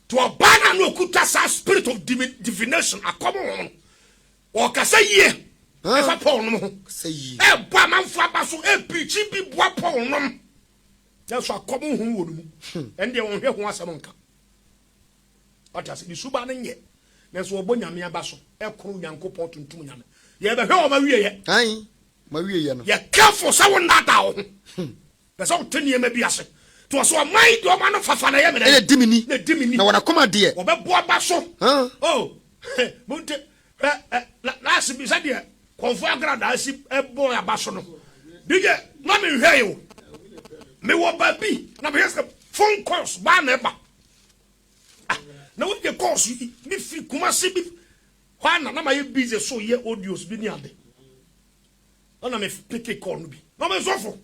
To ɔbaa no a na ɔkuta saa spirit of divination akɔm ho no, ɔkasa yie ɛfa Paul nom ho. Ɛbɔ amanfo aba so, ɛpirikyi bi boa Paul nom. Nanso akɔm ho wɔ no mu. Ɛndeɛ wɔnhwɛ ho asɛm nka. Ɔte ase, ne suba no nyɛ. Nanso ɔbɔ Nyame aba so, ɛkoro Nyankopɔn tuntum Nyame. Yɛbɛhwɛ wɔn awieɛ. Yɛ careful sɛ wo nnaadaa wo ho. Pɛ sɛ wote nneɛma bi ase. To ɔso ɔman yi deɛ ɔma no fafa na ɛyɛ me dɛn? Ɛna di me ni. Na di me ni. Na wɔn akoma deɛ. Wɔbɛbɔ aba so. Oh, monte, hwɛ, ɛ, laase bi sɛdeɛ kɔnfo agradaa si bɔ aba so no. DJ, na menhwɛ yi o. Mewɔ baabi na mehwɛ sɛ phone calls baa na ɛba. Ah, na wogye calls yi bi firi Kumasi bi hɔ a na na mayɛ busy so yɛ audios bi ne ade. Ɛna me peke call no bi. Na me sɔfo,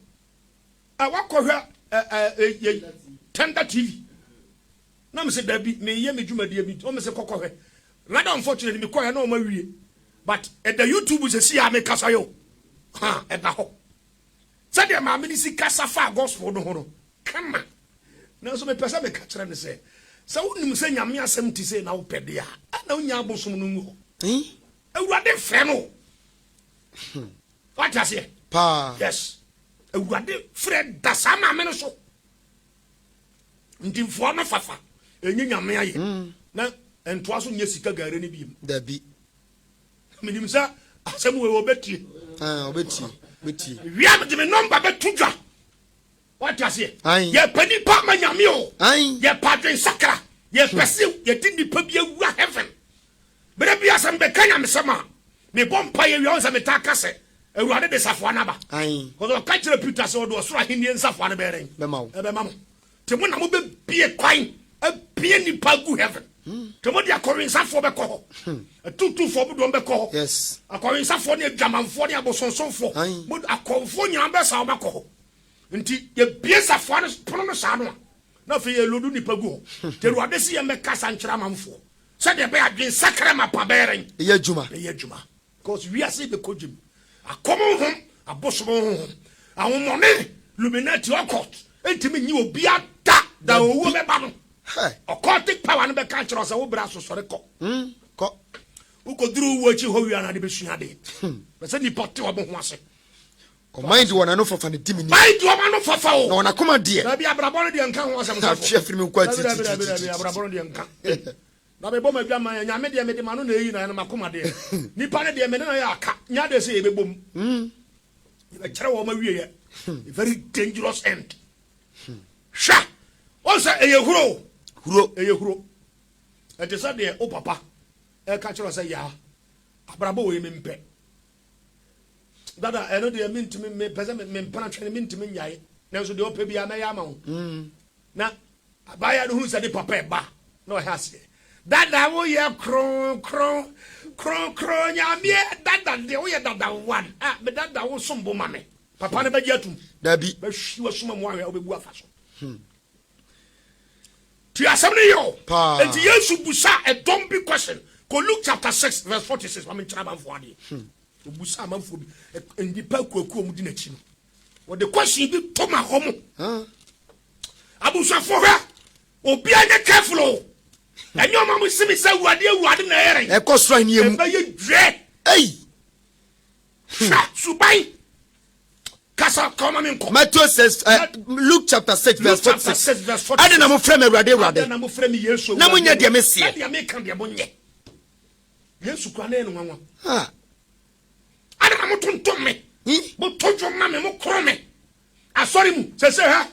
ɛ wakɔhwɛ ɛ ɛ ɛ Tender TV. Na me sɛ dabi, meyɛ me dwumadie bi. Ɔmo sɛ kɔkɔhwɛ. Rather unfortunately, me kɔhwɛ na ɔmo awie. But ɛda YouTube sɛ si a me kasa yo. Ha, ɛda hɔ. Sɛdeɛ maame no si kasa faa gospel no ho no, kama. Nanso mepɛ sɛ meka kyerɛ no sɛ, sɛ wonim sɛ Nyame asɛm te sei na wopɛ deɛ a, ɛna wonya abosom no ngu hɔ. Awurade frɛ no. Wate aseɛ? Paa. Yes. Awurade frɛ da saa maame no so. Nti mfoa no fafa ɛnyɛ Nyame ayɛ. Na ntoa so nyɛ sika gare no biem. Dabi. Menim sɛ asɛm wei wɔbɛtie. Ah, wɔbɛtie. Wɔbɛtie. Wia mede me nɔmba bɛto dwa. Wate aseɛ? Ae. Yɛpɛ nipa ama Nyame o. Ae. Yɛpɛ adwensakra. Yɛpɛ sɛ yɛde nipa bi awura heaven. Berɛ bi a sɛ mebɛka nyamesɛm a, mebɔ mpaeɛ wie a, wohu sɛ metaa ka sɛ, Awurade de safoa no aba. Ae. Because ɔka kyerɛ Peter sɛ ɔde ɔsoro ahennie nsafoa no bɛyɛ dɛn? Bɛma wo. Ɛbɛma mo. Nti mo na mobɛbie kwan abie nipa agu heaven. Nti mode akɔwensafoɔ bɛkɔ hɔ. Atutufoɔ mode wɔn bɛkɔ hɔ. Yes. Akɔwensafoɔ ne adwamanfoɔ ne abosonsomfoɔ. Ae. Mo akɔmfoɔ nyinaa bɛsa wɔn akɔ hɔ. Nti yɛbie safoa no pono no saa no a, na afei yɛlodu nipa gu hɔ. Nti Awurade se yɛmmɛkasa nkyerɛ amanfoɔ sɛdeɛ ɛbɛyɛ adwensakra mapa bɛyɛ dɛn? Bɛyɛ adwuma. Bɛyɛ adwuma. Because wiase bɛkɔ gyem. Akɔm honhom, abosom honhom, ahonhommɔne, Illuminati, occult, ntumi nyi obiara da da owuo bɛba no. Occultic power no bɛka akyerɛ wo sɛ wo bra so sɔre kɔ. Kɔ. Wokɔduru owuo akyi hɔ wie a na ade bɛsua adeɛ. Pɛ sɛ nnipa te wɔn ho ase. Ɔman de wɔn ano fafa na di me ni. Ɔman de wɔn ano fafa o. Na wɔn akoma deɛ. Dabi abrabɔ no deɛ nka ho asɛm sɔfo. Atwe afiri me nkɔ akyirikyirikyiri. Dabi dabi dabi abrabɔ no deɛ nka. Na mebɔ m'adwaman a, Nyame deɛ mede m'ano na ɛyi no ayɛ no m'akoma deɛ. Nipa no deɛ me ne no yɛ aka, nyɛ adeɛ sɛ yɛbɛbom. Yɛbɛkyerɛ wɔn awieɛ. A very dangerous end. Hwɛ, wɔn sɛ ɛyɛ huro. Huro. Ɛyɛ huro. Ɛte sɛ deɛ wo papa ɛka kyerɛ sɛ yaa, abrabɔ wei mempɛ. Dada, ɛno deɛ mentumi, mepɛ sɛ mempena twene, mentumi nnyae. Nanso deɛ ɔpɛ biara mɛyɛ ama wo. Na abaayewa no hunu sɛ ne papa reba a, na ɔhyɛ aseɛ, Dada woyɛ kronkron, kronkron Nyameɛ, dada deɛ woyɛ dada one, ah, me dada wo som bo ma me. Papa no bɛgye atum. Dabi. Bɛhwi w'asuma mu ahwɛ a wobɛbu afa so. Ti asɛm no yɛ o. Paa. Enti Yesu busa ɛdɔm bi question. Kɔ Luke chapter 6 verse 46 ma menkyerɛ amanfoɔ adeɛ. Obusa amanfoɔ bi, nnipa akuakuo a wɔdi n'akyi no. Wɔde question bi to ma wɔn. Abusuafoɔ hwɛ, obiara nyɛ careful o. Ɛnyɛ ɔma mo si mi sɛ awurade awurade na ɛyɛ dɛn. Ɛkɔ soro ahenni mu. Ɛbɛyɛ dwɛ. Ei. Hwɛ suban. Kasa ka ɔma mi nkɔ. Matthew 6, Luke chapter 6 verse 46. Adɛn na mofrɛ me awurade awurade? Adɛn na mofrɛ me Yesu Na monyɛ deɛ meseɛ. Na deɛ meka deɛ monyɛ. Yesu kura na ɛyɛ no nwanwa. Adɛn na motontom me? Moto dwom ma me, mokoro me asɔre mu. Sɛ sɛ ha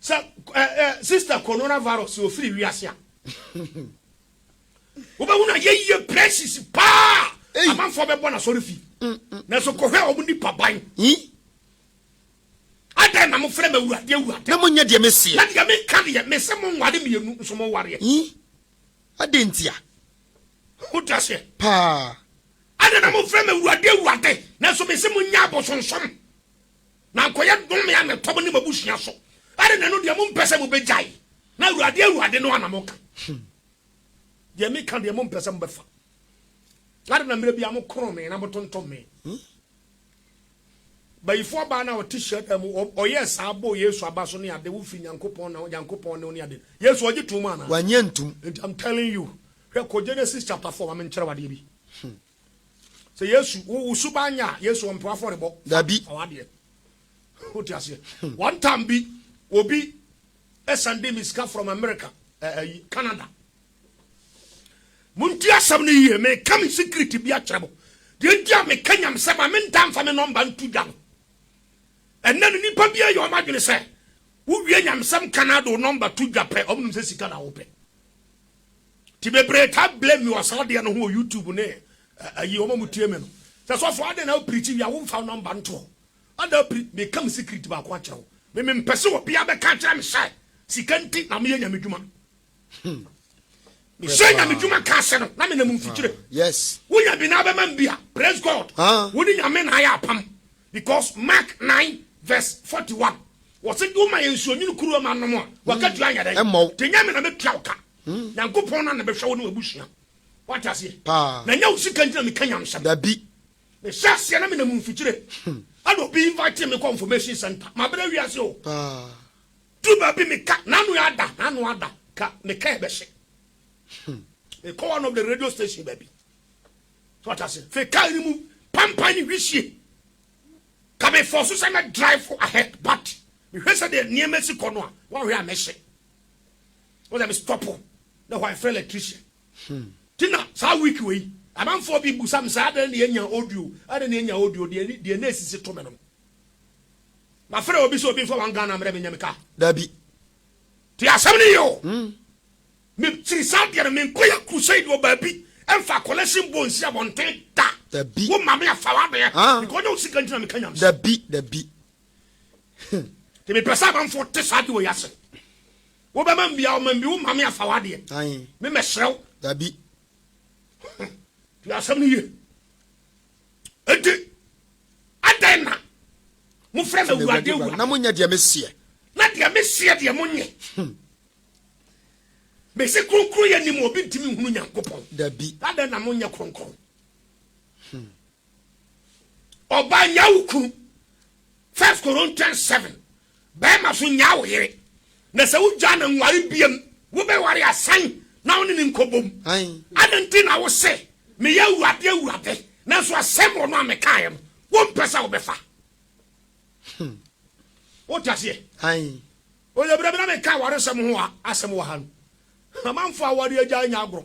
sɛ ɛ ɛ sister coronavirus ofiri wiase a, wobɛhu na yɛyɛ precious paa. Amanfoɔ bɛbɔ n'asɔre fi. Nanso kɔhwɛ wɔn nipa ban. Adɛn na mofrɛ me Awurade, Awurade? Na monyɛ deɛ meseɛ. Na deɛ meka deɛ, mese monware mmienu nso mowareɛ. Adɛn ntia? Wote aseɛ? Paa. Adɛn na mofrɛ me Awurade, Awurade, nanso mese monyɛ abosonsom, na ankɔyɛ nnome a metɔ mo ne mo abusua so? Adɛn na ɛno deɛ mompɛ sɛ mobɛgyae, na Awurade, Awurade no ara na moka? Deɛ meka deɛ mompɛ sɛ mobɛfa. Adɛn na mmerɛ biara mokorɔn me na motontom me? Bayifoɔ baa no a ɔte hyiadan mu, ɔyɛɛ saa bɔɔ Yesu aba so ne ade, wofiri Nyankopɔn na Nyankopɔn ne wo ne ade. Yesu ɔgye too mu anaa? Wannye antum. Nti I'm telling you, hwɛ kɔ Genesis chapter 4 ma menkyerɛ wo adeɛ bi. Sɛ Yesu, wo wo suban nyɛ a, Yesu ɔmpɛ w'afɔrebɔ. Dabi. Fa w'adeɛ. Wote aseɛ? One time bi, obi sɛnde me sika from America, ɛyi, Canada. Montie asɛm no yie, meka me secret bi akyerɛ mo. Deɛ nti a meka nyamesɛm a menta mfa me nɔmba nto dwa no. Ɛnnɛ no nnipa bi ayɛ wɔn adwene sɛ wowie nyamesɛm ka na de wo nɔmba to dwa pɛ, wɔn nim sɛ sika na wopɛ. Ti bebree taa blame me wɔ saa adeɛ no ho wɔ YouTube ne ayi wɔn a wɔtie me no. Sɛ sɔfo adɛn na wopirikyi wie a womfa wo nɔmba nto hɔ. Adɛn wopiri, meka me secret baako akyerɛ wo. Me mempɛ sɛ obiara bɛka akyerɛ me sɛ sika nti na meyɛ nyamedwuma. Hmm. Mesɛ nyame dwuma ka ase no na menam mfikyire. Ah, yes. Wonya bi na abɛma m bi a praise God. Ah. Wo ne nyame na ayɛ apam because Mark 9 verse 41 wɔse woma yɛ nsuo nwunu kuruwa ma nom a wakatua anyɛ dɛn? Ɛmmɔ. Nti nyame na mɛtua wo ka. Hmm. Nyankopɔn na na bɛhwɛ wo ne w'abusua. Wate aseɛ? Paa. Na nyɛ wo sika nti na meka nyamsɛm. Dabi. Mehyɛ aseɛ na menam mfikyire. Ɛna obi invite me kɔ information center. Mabrɛ wiase o. Paa. Du baabi me ka n'ano ada n'ano ada ka me ka ɛbɛhye me kɔ one of the radio station baabi so ɔta se fe kaa ni mu pampan ne hwisie ka me fɔ so sɛ mɛ drive ahead but mehwɛ sɛ deɛ nneɛma si kɔ no a wɔahwɛ a mɛhye wɔn sɛ me stop na hɔ afrɛ electrician ti na saa week wei amanfoɔ bi busa me sɛ adɛn na yɛnya audio adɛn na yɛnya audio deɛ deɛ na esisi to me no. Mafrɛ obi sɛ obi nfa one Ghana mmerɛ me nyɛ me ka. Dabi. Te asɛm no yie o. Me kyiri saa deɛ no me nkɔ yɛ crusade wɔ baabi ɛnfa collection bowl nsi abɔnten da. Dabi. Wo ma me afa w'adeɛ. Ah. Because ɔnyɛ wo sika nti na me ka nyamesɛm. Dabi dabi. Te me pɛ sɛ amanfoɔ te saa deɛ wɔ yi ase. Wo bɛma me bi a ɔma me bi wo ma me afa w'adeɛ. Aye. Me mɛsrɛ wo. Dabi. Te asɛm no yie. Enti adɛn na mofrɛ me Awurade, Awurade? Na monyɛ deɛ meseɛ. Na deɛ meseɛ deɛ monyɛ. Mese kronkron yɛ nim obi ntumi nhunu Nyankopɔn. Dabi. Adɛn na monyɛ kronkron? Ɔbaa nyaa wo kunu. First Corinthians 7. Bɛrima so nyaa wo yere. Na sɛ wogyaa no nware biam, wobɛware asan na wo ne no nkɔbom. Adɛn nti na wose, Meyɛ Awurade, Awurade, nanso asɛm wɔ no a mekaeɛ no, wompɛ sɛ wobɛfa? Wote aseɛ? Ɔyɛ berɛ bi na meka awaresɛm ho asɛm wɔ ha no. Amanfoɔ aware agyae nyɛ agorɔ.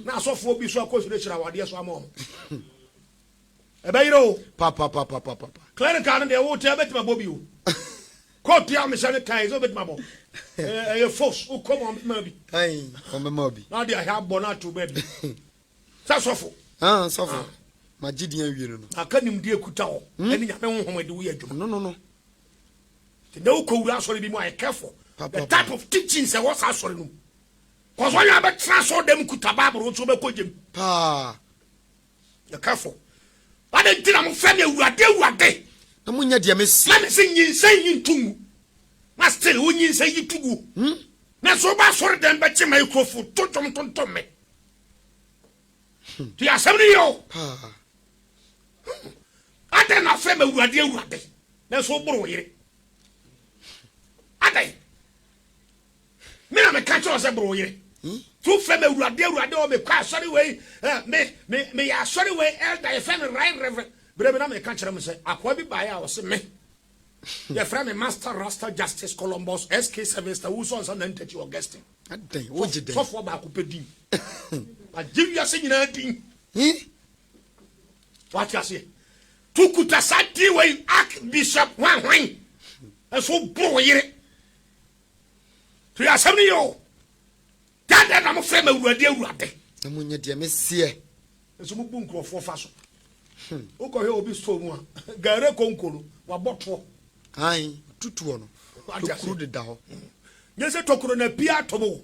Na asɔfoɔ bi so akɔhyirahyira awadeɛ so ama wɔn. Ɛbɛyerɛ o. Papapapapapa. Clerical no deɛ wo tia bɛtumi abɔ bi o. Coat a mehyɛ no kan sɛ wobɛtumi abɔ. Ɛyɛ force wokɔ mu ɔmbɛma bi. Ayi ɔmbɛma bi. Na ɔde ahɛ abɔ no ato baabi. Sɛ sɔfo. Ah sɔfo. Ah. Ma gye din awie no no. Aka nimdeɛ kuta hɔ. Hmm? Ɛne nyame honhom de woyɛ adwuma. No no no. Nti na wokɔ wura asɔre bi mu ayɛ careful. The type of teachings ɛwɔ saa asɔre no mu. Kɔsɔ yɛ abɛtena asɔre dɛm kuta Bible nso bɛkɔ gyem. Paa. Yɛ careful. Adɛn nti na mofrɛ me Awurade, Awurade? Na monyɛ deɛ mese. Na mese nyinsɛn yi nto ngu. Na still wo nyinsɛn yi to gu. Hmm? Na so woba asɔre dɛm bɛkye microphone to dwom tontom me. Ti asɛm no yɛ o. Paa. Adɛn na afrɛ me Awurade, Awurade? Na so woboro wo yere. Adɛn? Me na meka kyerɛ wo sɛ boro wo yere. Nti wofrɛ me Awurade, Awurade, ɔ mekɔ asɔre wei, eh, me, me, meyɛ asɔre wei elder, yɛfrɛ me right reverend. Berɛ bi na meka kyerɛ mo sɛ akoa bi baeɛ a ɔse me, yɛfrɛ me Master Rasta Justice Columbus SK Seven Star Wusu Ansa Nantati Augustine. Adɛn, wogye dɛn? Sɔfoɔ baako pɛ din. Magye wiase nyinaa din. Wate aseɛ? To kuta saa din wei Archbishop hwan hwan nso boro wo yere. To yɛ asɛm no yɛ o. Dada na mofrɛ me Awurade Awurade. Na monyɛ deɛ meseɛ. Nso mobu nkurɔfoɔ fa so. Wokɔhwɛ obi store mu a, gare konko no, wabɔ toɔ. Ae, tutuɔ no, tokuro deda hɔ. Nyɛ sɛ tokuro na pia atom o.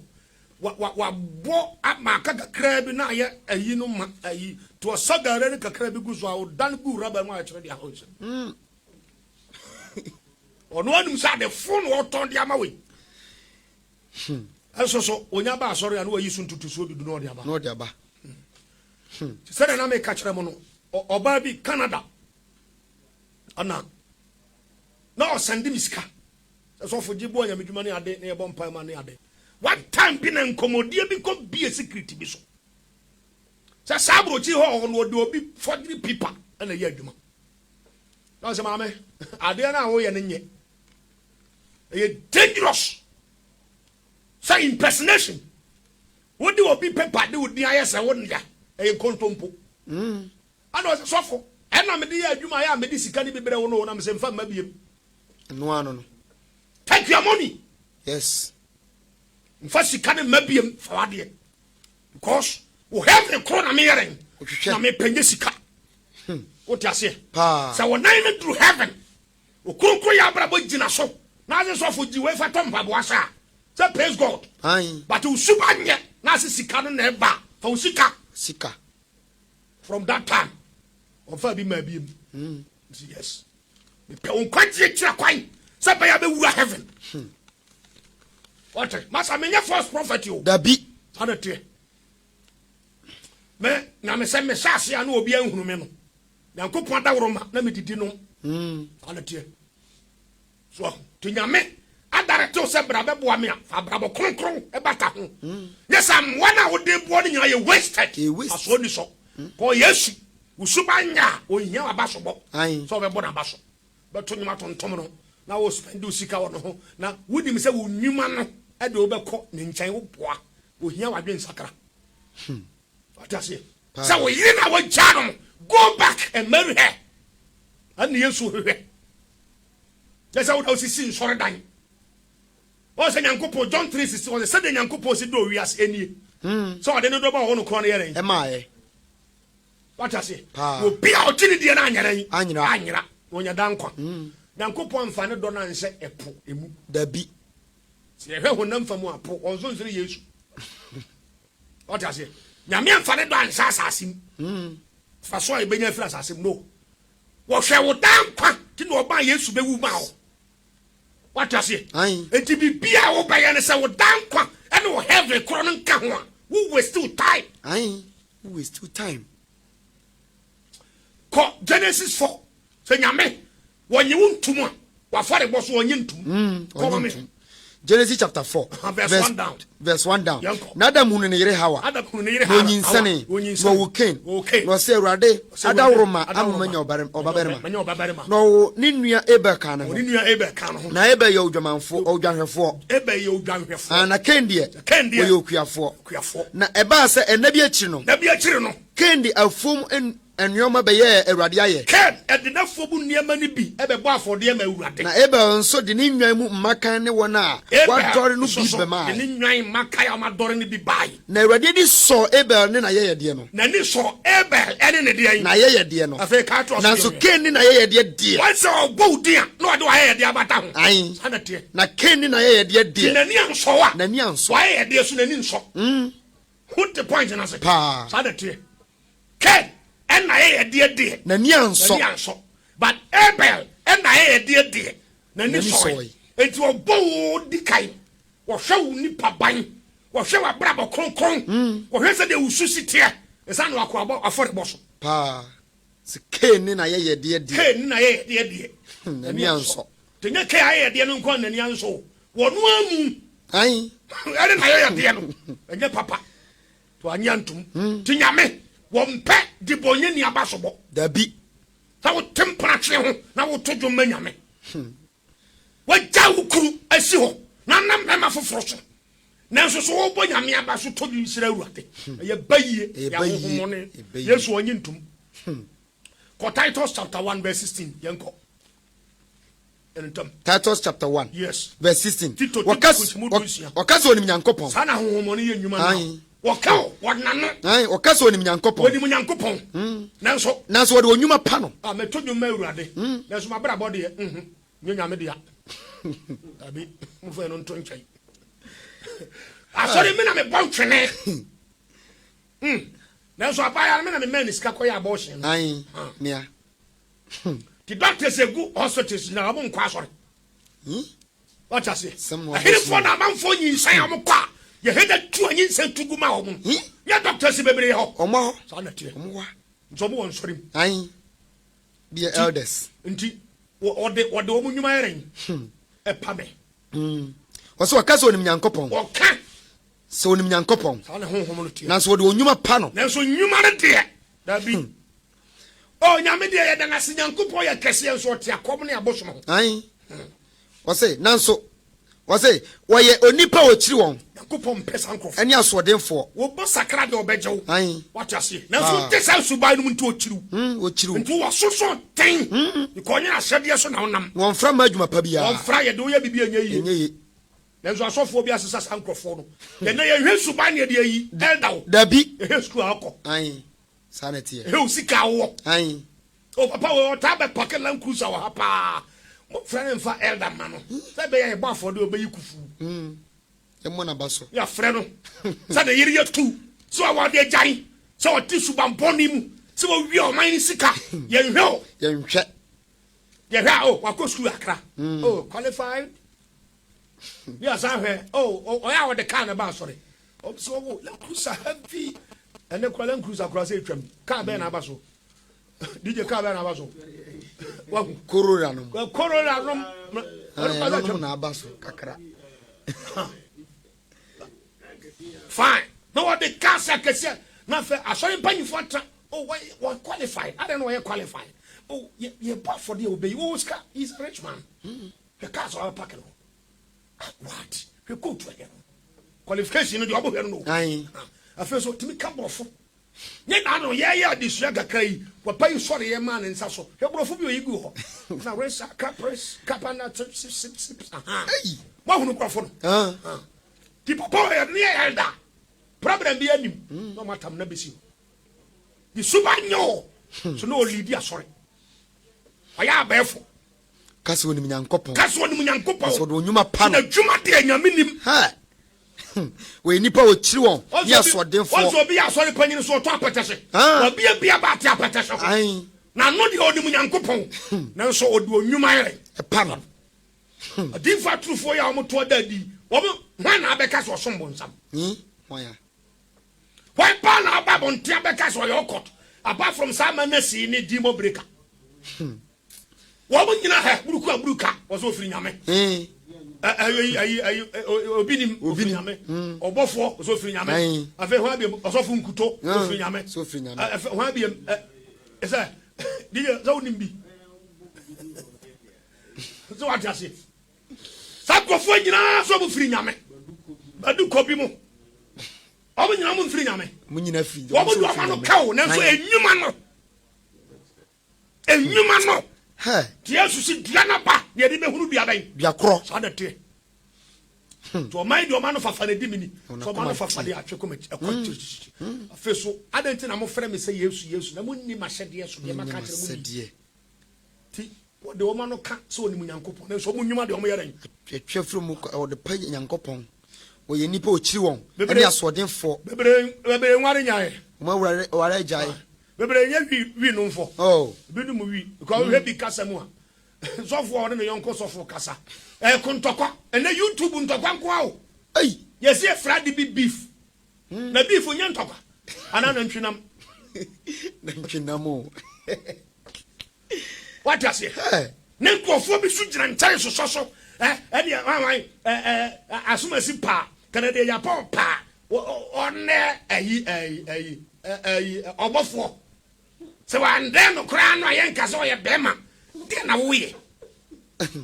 Wa wa wabɔ ama aka kakraa bi na ayɛ ayi no ma ayi. To ɔsa gare no kakra bi gu so a, ɔdan gu raba mu a ɛkyerɛ deɛ ahɔ nsɛm. Ɔno anim sɛ ade fo na ɔtɔn de ama wei. Ɛnso so, onya ba asɔre a na wayi so ntotosoɔ dudu na ɔde aba. Na ɔde aba. Sɛdeɛ na meka kyerɛ mo no, ɔbaa bi Canada ɛna na ɔsɛnde me sika sɛ sɔfo gye boa nyamedwuma ne ade na yɛbɔ mpae ma ne ade. One time bi na nkɔmmɔdie bi kɔ bie secret bi so sɛ saa aburokyiri hɔ hɔ no ɔde obi forgery paper ɛna ɛyɛ adwuma. Na ɔsɛ maame adeɛ no a woyɛ no nyɛ ɛyɛ dangerous sɛ impersonation wode obi paper de wo din ayɛ sɛ wo nea ɛyɛ nkontompo. Ɛna ɔsɛ sɔfo ɛna mede yɛ adwuma ayɛ a mede sika no bi brɛ wo no na mesɛ mfa mma biem. Ɛno ano no. Take your money. Yes. Mfa sika no mma biem fa wadeɛ because wo heaven koro na meyɛ dɛn na mepɛ nyɛ sika. Wote aseɛ? Sɛ wo nan no duru heaven Wo kronkron yɛ abrabɔ gyina so na ase sɔfo gyi wei fa tɔ mpaboa hyɛ a sɛ praise God but wo suba nyɛ na ase sika no na ɛba fa wo sika. Sika. From that time ɔmfa bi maa biem. Nti yes mepɛ wo nkwagyeɛ kyerɛ kwan sɛ bɛyɛ bɛwura heaven. Wɔte masa menyɛ false prophet o. Dabi. Saa na teɛ. Me na me sɛ mehyɛ ase a na obi anhunu me no. Nyankopɔn adaworoma na medidi nom. Saa na teɛ. So ahu. Nti Nyame adaretew sɛ bra bɛboa me a, fa abrabɔ kronkron bata ho. Nyɛ sɛ mmoa no a wode boa no nyinaa yɛ wasted. Asoɔ ni sɔ. Kɔ Yesu, wo suban nyɛ a, ɔnhia w'abasobɔ sɛ ɔbɛbɔ n'abaso. Bɛto nnwom atontom no na wo spend wo sika wɔ ne ho na wonim sɛ wo nnwuma no de wo bɛkɔ ne nkyɛn, wo boa. Ɔhia w'adwensakra. Wate aseɛ? Sɛ wo yere na wagyaa no no, go back and marry her. Ɛne Yesu hwehwɛ. Kyɛ sɛ woda wosisi nsɔredan. Wɔn sɛ Nyankopɔn, John 3:16, wɔn sɛ sɛdeɛ Nyankopɔn si dɔ wiase enie. Sɛ ɔde ne dɔba ɔwɔ no korɔ no yɛ dɛn? Ɛmaeɛ. Wate aseɛ? Obi a ɔgye ne deɛ no anyɛ dɛn? Anyera. Anyera. Na ɔnya daa nkwa. Nyankopɔn amfa ne dɔ no anhyɛ ɛpo emu. Dabi. Sɛ yɛhwɛ honam fa mu a, po wɔn nso nsene Yesu. Ɔte aseɛ? Nyame amfa ne dɔ anhyɛ asase mu. Hmm. Fa so a yɛbɛnya afiri asase mu no. Wɔhwɛ wo daa nkwa nti na ɔbaa Yesu bɛwu maa wo. Wate aseɛ? Nti biribi a wobɛyɛ no sɛ wo daa nkwa ɛne wo heaven korɔ no nka ho a, wo waste wo time. Wo waste wo time. Kɔ Genesis 4 Sɛ Nyame wɔnye wo ntum a, w'afɔrebɔ so ɔnye ntum. Mm, ɔnye ntum. Genesis chapter 4 verse 1 down. Verse 1 down. Na Adam hunu ne yere Hawa. Adam hunu ne yere Hawa. Na onyinsɛnee. Na ɔwoo Kain. Na ɔsɛ Awurade adaworo ma ama manya ɔbabarima. Na ɔwoo ne nua Abel kaa ne ho. Ne nua Abel kaa ne ho. Na Abel yɛ odwamanfoɔ, odwanhwɛfoɔ. Abel yɛ odwanhwɛfoɔ. Ah, na Kain deɛ. Kain deɛ. Ɔyɛ okuafoɔ. Okuafoɔ. Na ɛbaa sɛ ɛnna bi akyiri no. Nna bi akyiri no. Kain de afuom Nnoɔma bɛyɛɛ Awurade ayɛ. Kain de n'afuo mu nneɛma no bi bɛbɔɔ afɔdeɛ maa Awurade. Na Abel nso de ne nnwan mu mmakan ne wɔn a wɔadɔre no bi Abel nso bɛmae. de ne nnwan mmakan a wɔadɔre no bi bae. Na Awurade ani sɔɔ Abel ne n'ayɛyɛdeɛ no. N'ani sɔɔ Abel ne ne deɛn? N'ayɛyɛdeɛ no. Afei ka toa so Nanso bio. Kain ne n'ayɛyɛdeɛ deɛ. Wɔn sɛ ɔbɔ wo din a, na ɔde w'ayɛyɛdeɛ abata ho. Ae. Saa na ɛteɛ. Na Kain ne n'ayɛyɛdeɛ deɛ. Nti n'ani ansɔ wo a. N'ani ansɔ. W'ayɛyɛdeɛ so n'ani nsɔ. Wote point no ase? Paa. Saa na ɛteɛ. Cain ɛna ayɛyɛdeɛ deɛ. N'ani ansɔ. N'ani ansɔ. But Abel ɛna ayɛyɛdeɛ deɛ. N'ani sɔe. Enti ɔbɔ wo di kan. Wɔhwɛ wo nipa ban. Wɔhwɛ w'abrabɔ kronkron. Wɔhwɛ sɛdeɛ wo su si teɛ. Ɛsan na wakɔ abɔ afɔrebɔ so. Paa. Sɛ Cain ne n'ayɛyɛdeɛ deɛ. Cain ne n'ayɛyɛdeɛ deɛ. N'ani ansɔ. Te nyɛ Cain ayɛyɛdeɛ no nko a n'ani ansɔ o. Wɔn amu. Ayi. Ɛne n'ayɛyɛdeɛ no. Ɛnyɛ papa. To anye antom. Nti Nyame, wɔmpɛ debɔnyɛni abasobɔ. Dabi. Sɛ wote mpratwe ho na woto dwom ma Nyame. Wagya wo kunu asi hɔ na anam mmarima foforɔ so. Nanso so wobɔ Nyame aba so tɔ dwom hyira Awurade? Ɛyɛ bayie, Ɛyɛ ɛyɛ bayie, ahonhommɔne. ɛyɛ bayie. Yesu ɔnye ntom. Kɔ Titus chapter 1 verse 16, yɛnkɔ. Ɛno ntam. Titus chapter 1 Yes. verse 16. Tito, Wɔka Tito nkyɛmu 16. wɔka sɛ onim Nyankopɔn. Saa na ahonhommɔne yɛ nnwuma no. Aye. Wɔka o, wɔnano. Ae, wɔka sɛ onim Nyankopɔn. Wɔnim Nyankopɔn. Nanso, Nanso wɔde wɔn nnwuma pa no. a mɛtɔ dwom ma Awurade. Nanso m'abrabɔ deɛ, nyɛ Nyame dea. Dabi, momfa ɛno nto nkyɛn. Asɔre me na mebɔ ntwene. Nanso abaayewa no me na mema ne sika kɔyɛ abortion no. Ae, mea. Ti doctors egu hospitals nyinaa wɔn nkɔ asɔre. Wate aseɛ? Sɛm na wɔabɔ Ahenefoɔ na amanfoɔ nyinsɛn a wɔkɔ a yɛhɛ da tu a nyinsɛn tu gu ma wɔn. Nyɛ doctors bebree hɔ. Wɔn hɔ. Saa na ɛteɛ. Wɔn hɔ. Nti wɔn wɔ nsɔre mu. Ae, bi yɛ elders. Nti wɔde wɔde wɔn nnwuma yɛ dɛn? Ɛpa me. Wɔsɛ wɔka sɛ onim Nyankopɔn. Wɔka. Sɛ onim Nyankopɔn. Saa na honhom no teɛ. Nanso wɔde wɔn nnwuma pa no. Nanso nnwuma no deɛ, dabi. O Nyame deɛ yɛda no ase, Nyankopɔn yɛ kɛseɛ nso ɔte akɔm ne abosom ho. Ae. Wɔse, nanso, wɔse, wɔyɛ onipa a wɔkyiri wɔn. Nyankopɔn mpɛ saa nkurɔfoɔ. Ɛne asoɔdenfoɔ. Wobɔ sakra deɛ ɔbɛgye wo. Ae. Wate aseɛ? Nanso wote saa suban no mu nti ɔkyiri wo. Ɔkyiri wo. Nti wasoso ten. Because ɔnyɛ ahyɛdeɛ so na wonam. Na wɔmfra mma adwuma pa biara. Wɔmfra, yɛde woyɛ biribi a ɛnyɛ yie. Ɛnyɛ yie. Nanso asɔfoɔ bi asesa saa nkurɔfoɔ no. Yɛn nɛ yɛnhwɛ suban na yɛde ayi elder wo. Dabi. Yɛhwɛ sukuu a ɔkɔ. Ae. Saa na ɛteɛ. Yɛhwɛ wo sika a wowɔ. Ae. O papa wei ɔtaa bɛ pake land cruiser wɔ ha paa. Mo frɛ no nfa elder mma no. Sɛ ɛbɛyɛ a yɛbɔ afɔdeɛ a ɔbɛyi kufuu. Yɛmmɔ n'aba so. Yɛafrɛ no sɛ ne yere yɛ tu, sɛ waware agyan, sɛ ɔte suban bɔne mu, sɛ wawia ɔman no sika. Yɛnhwɛ o. Yɛnhwɛ. Yɛhwɛ a, oh, wakɔ sukuu akra. Oh, qualified. Bi asan hwɛ, oh, ɔyɛ a ɔde kaa na ɛba asɔre. Ɔmo sɛ ɔwɔ Land Cruiser heavy. Ɛnɛ kura Land Cruiser kura sɛ etwam. Kaa bɛn na aba so? DJ kaa bɛn na aba so? Wahu. Corolla nom. Corolla nom. Ɛno nom na aba so kakra. Fine. Na wɔde cars akɛseɛ na afɛ asɔre mpanyinfoɔ atra. Oh, wɔ wɔ qualify. Adɛn na wɔyɛ qualify? Oh, yɛ yɛ bɔ afɔdeɛ obeyi. Oh, sika. He is a rich man. Hwɛ cars a wɔapake no. Ah, what? Hwɛ coat ɛyɛ no. Qualification no deɛ ɔbɔ hwɛ no no. Ayi. Afei so tumi ka borɔfo. Nye na no yɛyɛ adesua kakra yi. Papa yi sɔre yɛ maa ne nsa so. Hwɛ borɔfo bi oyi gu hɔ. Na resa kapres kapana sip sip sip sip. Aha. Ayi. Wahunu borɔfo no. Ah. Ti papa ɔyɛ ne yɛ elder. Problem bi anim. Na ɔmo atam na besi hɔ. Ne suba nyɛ o. So na ɔlidi asɔre. Ɔyɛ abɛɛfo. Ka sɛ onim Nyankopɔn. Ka sɛ onim Nyankopɔn. Ka sɛ ɔde onyuma pa no. Na adwuma deɛ Nyame nim. Ha! Wɔyɛ nnipa a wɔkyiri wɔn ne asoɔdenfoɔ. Wɔn sɛ obi yɛ asɔre panyin so ɔtɔ apɛtɛhye. Wɔbia bia ba ate apɛtɛhye ho. Na ano deɛ onim Nyankopɔn. Nanso ɔde onyuma yɛ. Ɛpa no. Adiifo aturufoɔ yi a wɔn to ɔda adi. Wɔn hwan na abɛka sɛ ɔsom bonsam? Hwan a? Hwan paa na aba abɔnten abɛka sɛ ɔyɛ ɔkɔt apart from saa Manasi ne demon breaker? Wɔn nyina hɛ buruku a buruka wɔ sɛ ofiri nyame. Ayi ayi ayi obi nim ofiri nyame. Ɔbɔfoɔ wɔ sɛ ofiri nyame. Afei hwan abiem ɔsɔfo nkuto ofiri nyame. Afei hwan abiem ɛsɛ DJ sɛ wonim bi. Sɛ wate ase. Saa nkurɔfoɔ nyinaa sɛ wɔn firi nyame. Badu kɔ bi mu. Wɔn nyinaa wɔn mfiri nyame. Wɔn nyinaa firi. Wɔn de wɔn ano ka o nanso enyuma no. Enyuma no. Ti Yesu si dua na ba na yɛde bɛhunu dua bɛn. Dua korɔ. Saa na teɛ. Nti ɔman yi deɛ ɔman no fafa na di mi ni. Sɛ ɔman no fafa deɛ atwe kɔ m'akyi ɛkɔ akyirikyirikyiri. Afei so adɛn nti na mofrɛ me sɛ Yesu Yesu na monni m'ahyɛdeɛ so deɛ maka akyerɛ mo ni. Ti wɔde wɔn ano ka sɛ wɔnim Nyankopɔn nanso wɔn nnwuma deɛ wɔyɛ dɛn. Ɛtwa firi mu wɔde pa Nyankopɔn. Wɔyɛ nnipa a wɔkyiri wɔn ne asoɔdenfoɔ. Bebree bebree nware nyaeɛ. Wɔn awurare aware agyae. Bebree nyɛ wi wi nomfo. Oh. Ebi nom wi. Because wohwɛ bi kasa mu a, sɔfo a ɔne ne yɔnko sɔfo kasa. Ɛko ntɔkwa. Ɛnɛ YouTube ntɔkwa nko ara o. Ei. Yɛsi efra de bi beef. Na beef nyɛ ntɔkwa. Anaa nantwinam. Nantwinam o. Wate aseɛ? Ne nkurɔfoɔ bi so gyina nkyɛn sosɔ so. Ɛdeɛ hwan asomasi paa, kɛnɛ deɛ yapɔn paa, ɔnɛ ayi ayi ayi ayi ɔbɔfoɔ. Sɛ wandɛn no koraa no a yɛnka sɛ ɔyɛ bɛrima. Deɛ na woyɛ.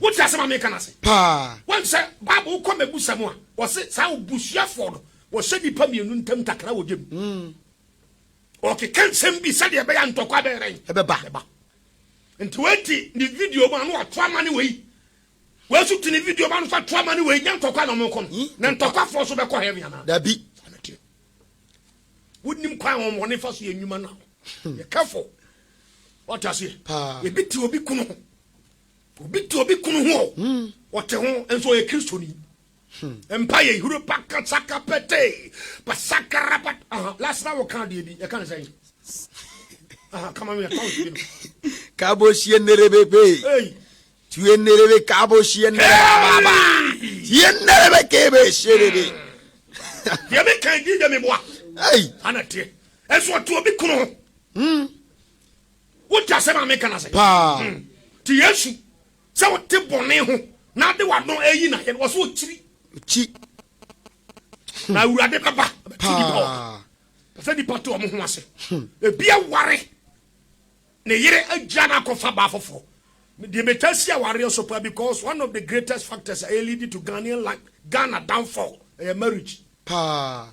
Wote asɛm a meka no ase? Paa. Wɔn sɛ Bible kɔ mɛbusɛm a. Wɔse saa obusuafoɔ no, wɔhyɛ nnipa mmienu ntam takra wɔ gyam. Ɔkeka nsɛm bi sɛdeɛ ɛbɛyɛ a ntɔkwa bɛyɛ dɛn? Ɛbɛba. Ɛbɛba. Nti wei te ne video mu a na wato ama ne wei. Wei nso te ne video mu a na nso ato ama ne wei. Nyɛ ntɔkwa na wɔko no. Na ntɔkwafoɔ nso bɛkɔ heaven anaa? Dabi. Saa na ɛteɛ. Wonim kwan a wɔn wɔne fa so yɛ nnwuma no a, yɛ careful. Wate aseɛ? Paa. Ebi te obi kunu ho. Obi te obi kunu ho o. Ɔte ho nso ɔyɛ Kristoni. Mpa yɛ huro pa kasaka pɛtee pasakara pat. Aha, last na wɔka adeɛ bi, yɛka ne sɛn? Aha, kama mi yɛka wo bi no. Kabo sie nerebe. Hey. Tue nerebe kabo sie nerebe baba. Sie nerebe kebe sie nerebe. Deɛ mi kan di deɛ mi boa. Hey. Ana teɛ. Ɛnso ɔte obi kunu ho. Wote asɛm a meka no ase? Paa. Ti Yesu sɛ wote bɔne ho na ade w'ano ayi na yɛ no, wɔsɛ ɔkyiri. Kyi. Na Awurade bɛba bɛte nipa wɔ. Paa. Sɛ nipa te wɔn ho ase. Ebi aware ne yere agya no akɔfa baa foforɔ. Deɛ meta si awareɛ so paa because one of the greatest factors a ɛyɛ lead to Ghanaian life, Ghana downfall ɛyɛ marriage. Paa.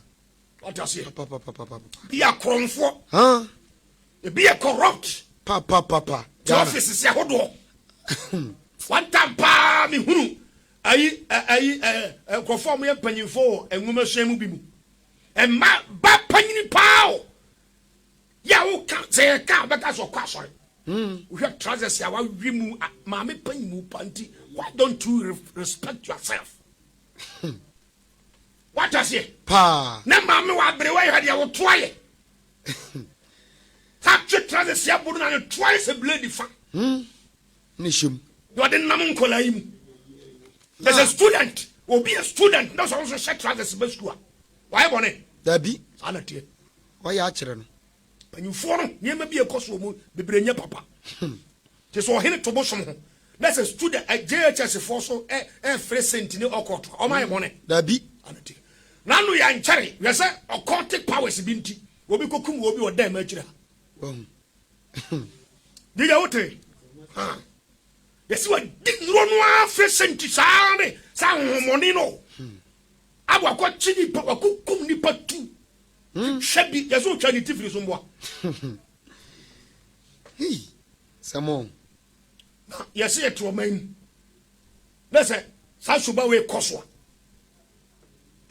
Wate aseɛ? Pa pa pa pa pa. Bi yɛ akorɔmfoɔ. Huh? Ebi yɛ corrupt. Pa pa pa pa. Ti offices ahodoɔ. One time paa mehunu ayi ayi nkurɔfoɔ a wɔyɛ mpanyinfoɔ wɔ nwomasua mu bi mu. Mma ba panyini paa o. Yɛ a woka sɛ yɛka a wobɛka sɛ ɔkɔ asɔre. Wohwɛ trousers a wawe mu maame panyin mu pa nti why don't you respect yourself? Wate aseɛ? Paa. Na maame wɔ aberewa yi hwɛ deɛ woto ayɛ. Saa twe trousers abo no na ne to ayɛ sɛ blade fa. Ne hyɛ mu. Deɛ ɔde nam nkɔlaa yi mu. There's a student, obi yɛ student na sɛ ɔno nso hyɛ trousers bɛ sukuu a, wayɛ bɔne. Dabi. Saa na teɛ. Wayɛ akyerɛ no. Mpanyinfoɔ no nneɛma bi a ɛkɔ so wɔ mu bebree nyɛ papa. Te sɛ ɔhene to bosom ho na sɛ student JHS foɔ so ɛfrɛ senti ne ɔkɔɔto a, ɔma ayɛ bɔne. Dabi. Saa na teɛ. N'ano yɛ ankyɛre hwɛ sɛ occultic powers bi nti obi kɔkum obi wɔ dan mu akyire ha. Wahu. Dija wote? Ha. Yɛsi wa di nnuro no ara frɛ senti saa ne saa ahohommɔne no. Abo akɔkye nipa wakɔkum nipa tu. Hwɛ bi yɛsɛ otwa ne ti firi so mboa. Hei. Sɛmo. Na yɛsɛ yɛte ɔman mu. Na sɛ saa suba wei kɔ so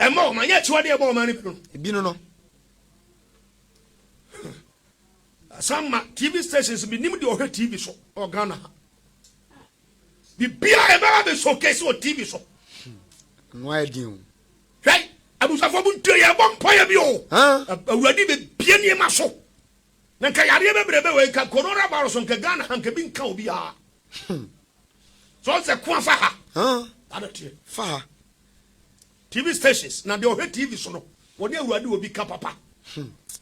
a ɛma ɔman yɛ akyiwadeɛ ɛbɔ ɔman no bi no. Ebi no no. Asan ma TV stations bi nim deɛ ɔhwɛ TV so wɔ Ghana ha. Biribiara ɛbɛba bɛ showcase wɔ TV so. No ayɛ den o. Hwɛ abusuafoɔ mu ntie yɛ bɔ mpaeɛ bi o. Huh? Awurade bɛbie nneɛma so. Na nka yareɛ bebrebe wei nka coronavirus nka Ghana ha nka bi nka obiara. So ɔsɛ ko afa ha. Huh? Ada teɛ. Fa ha. TV stations na deɛ ɔhwɛ TV so no wɔne Awurade wɔ bi ka papa.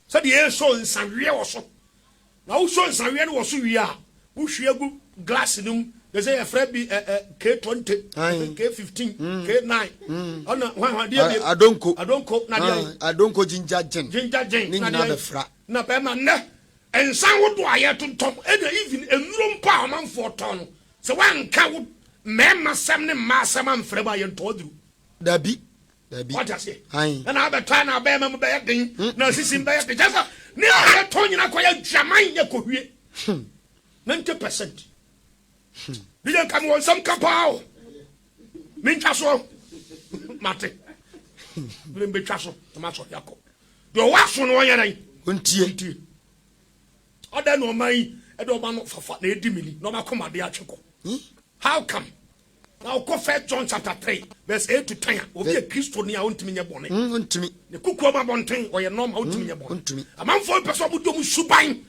Sɛdeɛ yɛsɔ nsaweɛ wɔ so. Na wosɔ nsaweɛ no wɔ so wie a wohwie agu glass no mu. They say yɛfrɛ bi ɛ ɛ K20, Aye. K15, K9. Ɔna hwan hwan deɛ bi. Adonko. Adonko na deɛ Adonko ginger gin. ginger gin Ne na nyinaa deɛ bɛfra. Na bɛrima nnɛ nsa ahodoɔ a yɛtontɔn ɛna even nnuro mpo a ɔmanfoɔ tɔn no sɛ woanka wo mmarima sɛm ne mmaa asɛm amfrɛ mu a yɛntɔ aduro. Dabi. Dabi. Wate aseɛ? Aye. Ɛna abɛtɔ a na abɛɛma mu bɛyɛ den na asisi mu bɛyɛ den. Kyerɛ sɛ ne a yɛtɔn nyinaa kɔyɛ adwaman yɛ kɔhwie. 90%. Ne yɛ nka mewɔ nsɛm ka paa o. Mentwa so. Mate. Mene mbɛtwa so na masɔre akɔ. Deɛ ɔwɔ aso no ɔnyɛ dɛn? Ontie. Ntie. Ɔdɛn na ɔman yi ɛde ɔma no fafa na ɛdi mini na ɔma kɔma de atwe kɔ. How come? Na ɔkɔ First John chapter 3 verse 8 to 10 a obi yɛ Kristoni a ɔntumi nyɛ bɔne. Ntumi. Ne kukuo ma abɔnten ɔyɛ normal ɔntumi nyɛ bɔne. Ntumi. Amanfoɔ pɛ sɛ ɔmo de ɔmo suban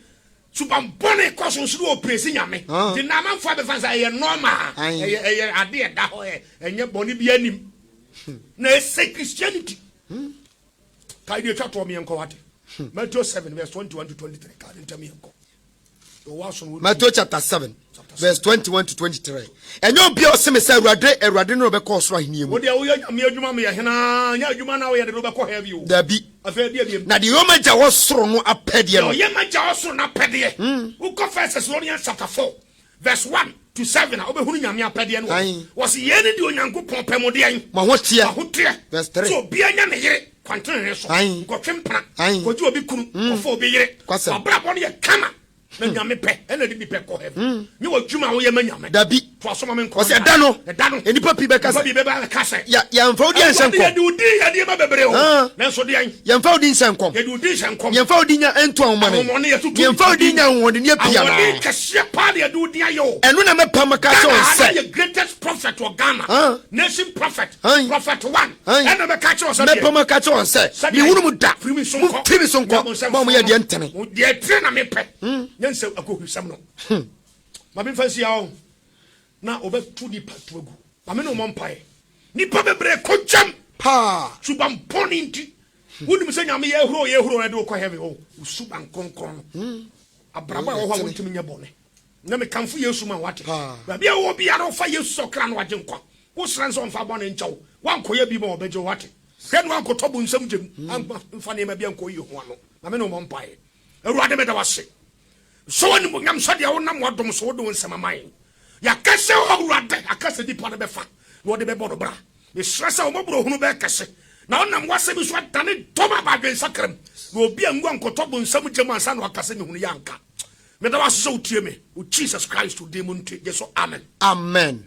suban bɔne kɔ so nso ne ɔpiresi Nyame. Ah. Nti na amanfoɔ abɛfa sɛ ɛyɛ normal. Aye. Ɛyɛ ade ɛda hɔ ɛ ɛnyɛ bɔne bi anim. Na ɛsɛ Christianity. Kae deɛ etwa toɔ miɛnkɔ wate. Matthew 7 verse 21 to 23 kae ne ntɛm yɛnkɔ. Ɔwɔ aso no wɔntie. Matthew chapter 7 verse 21 to 23. Ɛnyɛ obi a ɔse me sɛ Awurade, Awurade no na ɔbɛkɔ ɔsoro ahenni mu. Wo deɛ woyɛ Nyame adwuma meyɛ hena nyɛ adwuma na woyɛ de no wobɛkɔ heaven o. Dabi. Afei deɛ biem. Na deɛ ɔyɛ m'agya wɔ soro no apɛdeɛ Deɛ no. ɔyɛ m'agya wɔ soro no apɛdeɛ. Wokɔ First Thessalonians chapter 4 verse 1. to 7 a wobɛhunu Nyame apɛdeɛ no wɔ hɔ. Wɔse yei ne deɛ Onyankopɔn pɛ mo deɛn? Mo ahoteɛ. Mo ahoteɛ. Verse 3. Sɛ obiara nya ne yere kwantenenee so, nkɔtwe mpena, nkɔgye obi kunu, nkɔfa obi yere. W'abrabɔ no yɛ kama. Na Nyame pɛ ɛna ɛde nipa kɔ heaven. Nyɛ w'adwuma a woyɛ ma Nyame. Dabi. Toa so ma me nkɔ. Ɔsɛ ɛda no. Ɛda no. Nnipa pii bɛka sɛ. Nnipa pii bɛba bɛka sɛ. Ya yɛnfa wo din anhyɛ nkɔm. Awurade yɛde wo din yɛ nneɛma bebree o. Nanso deɛn? Yɛnfa wo din nhyɛ nkɔm. Yɛde wo din hyɛ nkɔm. Yɛnfa wo din nya nto ahomɔne. Ahomɔne yɛtutu. Yɛnfa wo din nya ahoɔdenneɛ pii anaa? Ahoɔden kɛseɛ paa na yɛde wo din ayɛ o. Ɛno na mɛpam aka akyerɛ wɔn sɛ. Ghana ha na yɛ greatest prophet wɔ Ghana. Nation prophet. Prophet one. Ɛna mɛka akyerɛ wɔn sɛ deɛ. Mɛpam aka akyerɛ wɔn sɛ. Menhunu mo da. Firi me so nkɔ. Momfiri me so nkɔ. Mo a moyɛ deɛ ntene. Deɛ ɛtene na mepɛ. Nyɛ nsɛ akohwisɛm no. Ma memfa nsi ha o. Na wɔbɛto nipa to agu. Ma me ne wo mmɔ mpaeɛ. Nipa bebree kɔ gyam. Paa. Suban bɔne nti. Wonim sɛ Nyame yɛ huro yɛ huro na ɛde wo kɔ heaven o. Wo suban kronkron no. Abrabɔ a ɛwɔ hɔ a wontumi nyɛ bɔne. Na mekamfo Yesu ma wo wate. Baabi a wowɔ biara wofa Yesu sɛ ɔkra no agyenkwa. Wosrɛ no sɛ ɔmfa bɔne nkyɛ wo. Woankɔyɛ bi ma ɔbɛgye wo wate. Hwɛ na woankɔtɔ bonsam gyam amfa nneɛma bi ankɔyi ho ano. Ma me ne wo mmɔ mpaeɛ. Awurade meda wo ase. Mesɔ w'animuonyam sɛdeɛ wonam w'adom so wode wo nsɛm ama yɛn. Yɛaka sɛ, O Awurade, aka sɛ nipa no bɛfa na ɔde bɛbɔ no bra. Mesrɛ sɛ wo mmɔborɔhunu bɛyɛ kɛse na wonam w'asɛm yi so adane dɔm aba adwensakra mu, na obi anwu ankɔtɔ bonsam gya mu ansa na waka sɛ mehunu yɛ anka. Meda wo ase sɛ wotie me, wɔ Jesus Christ din mu nti, gye so amen. Amen.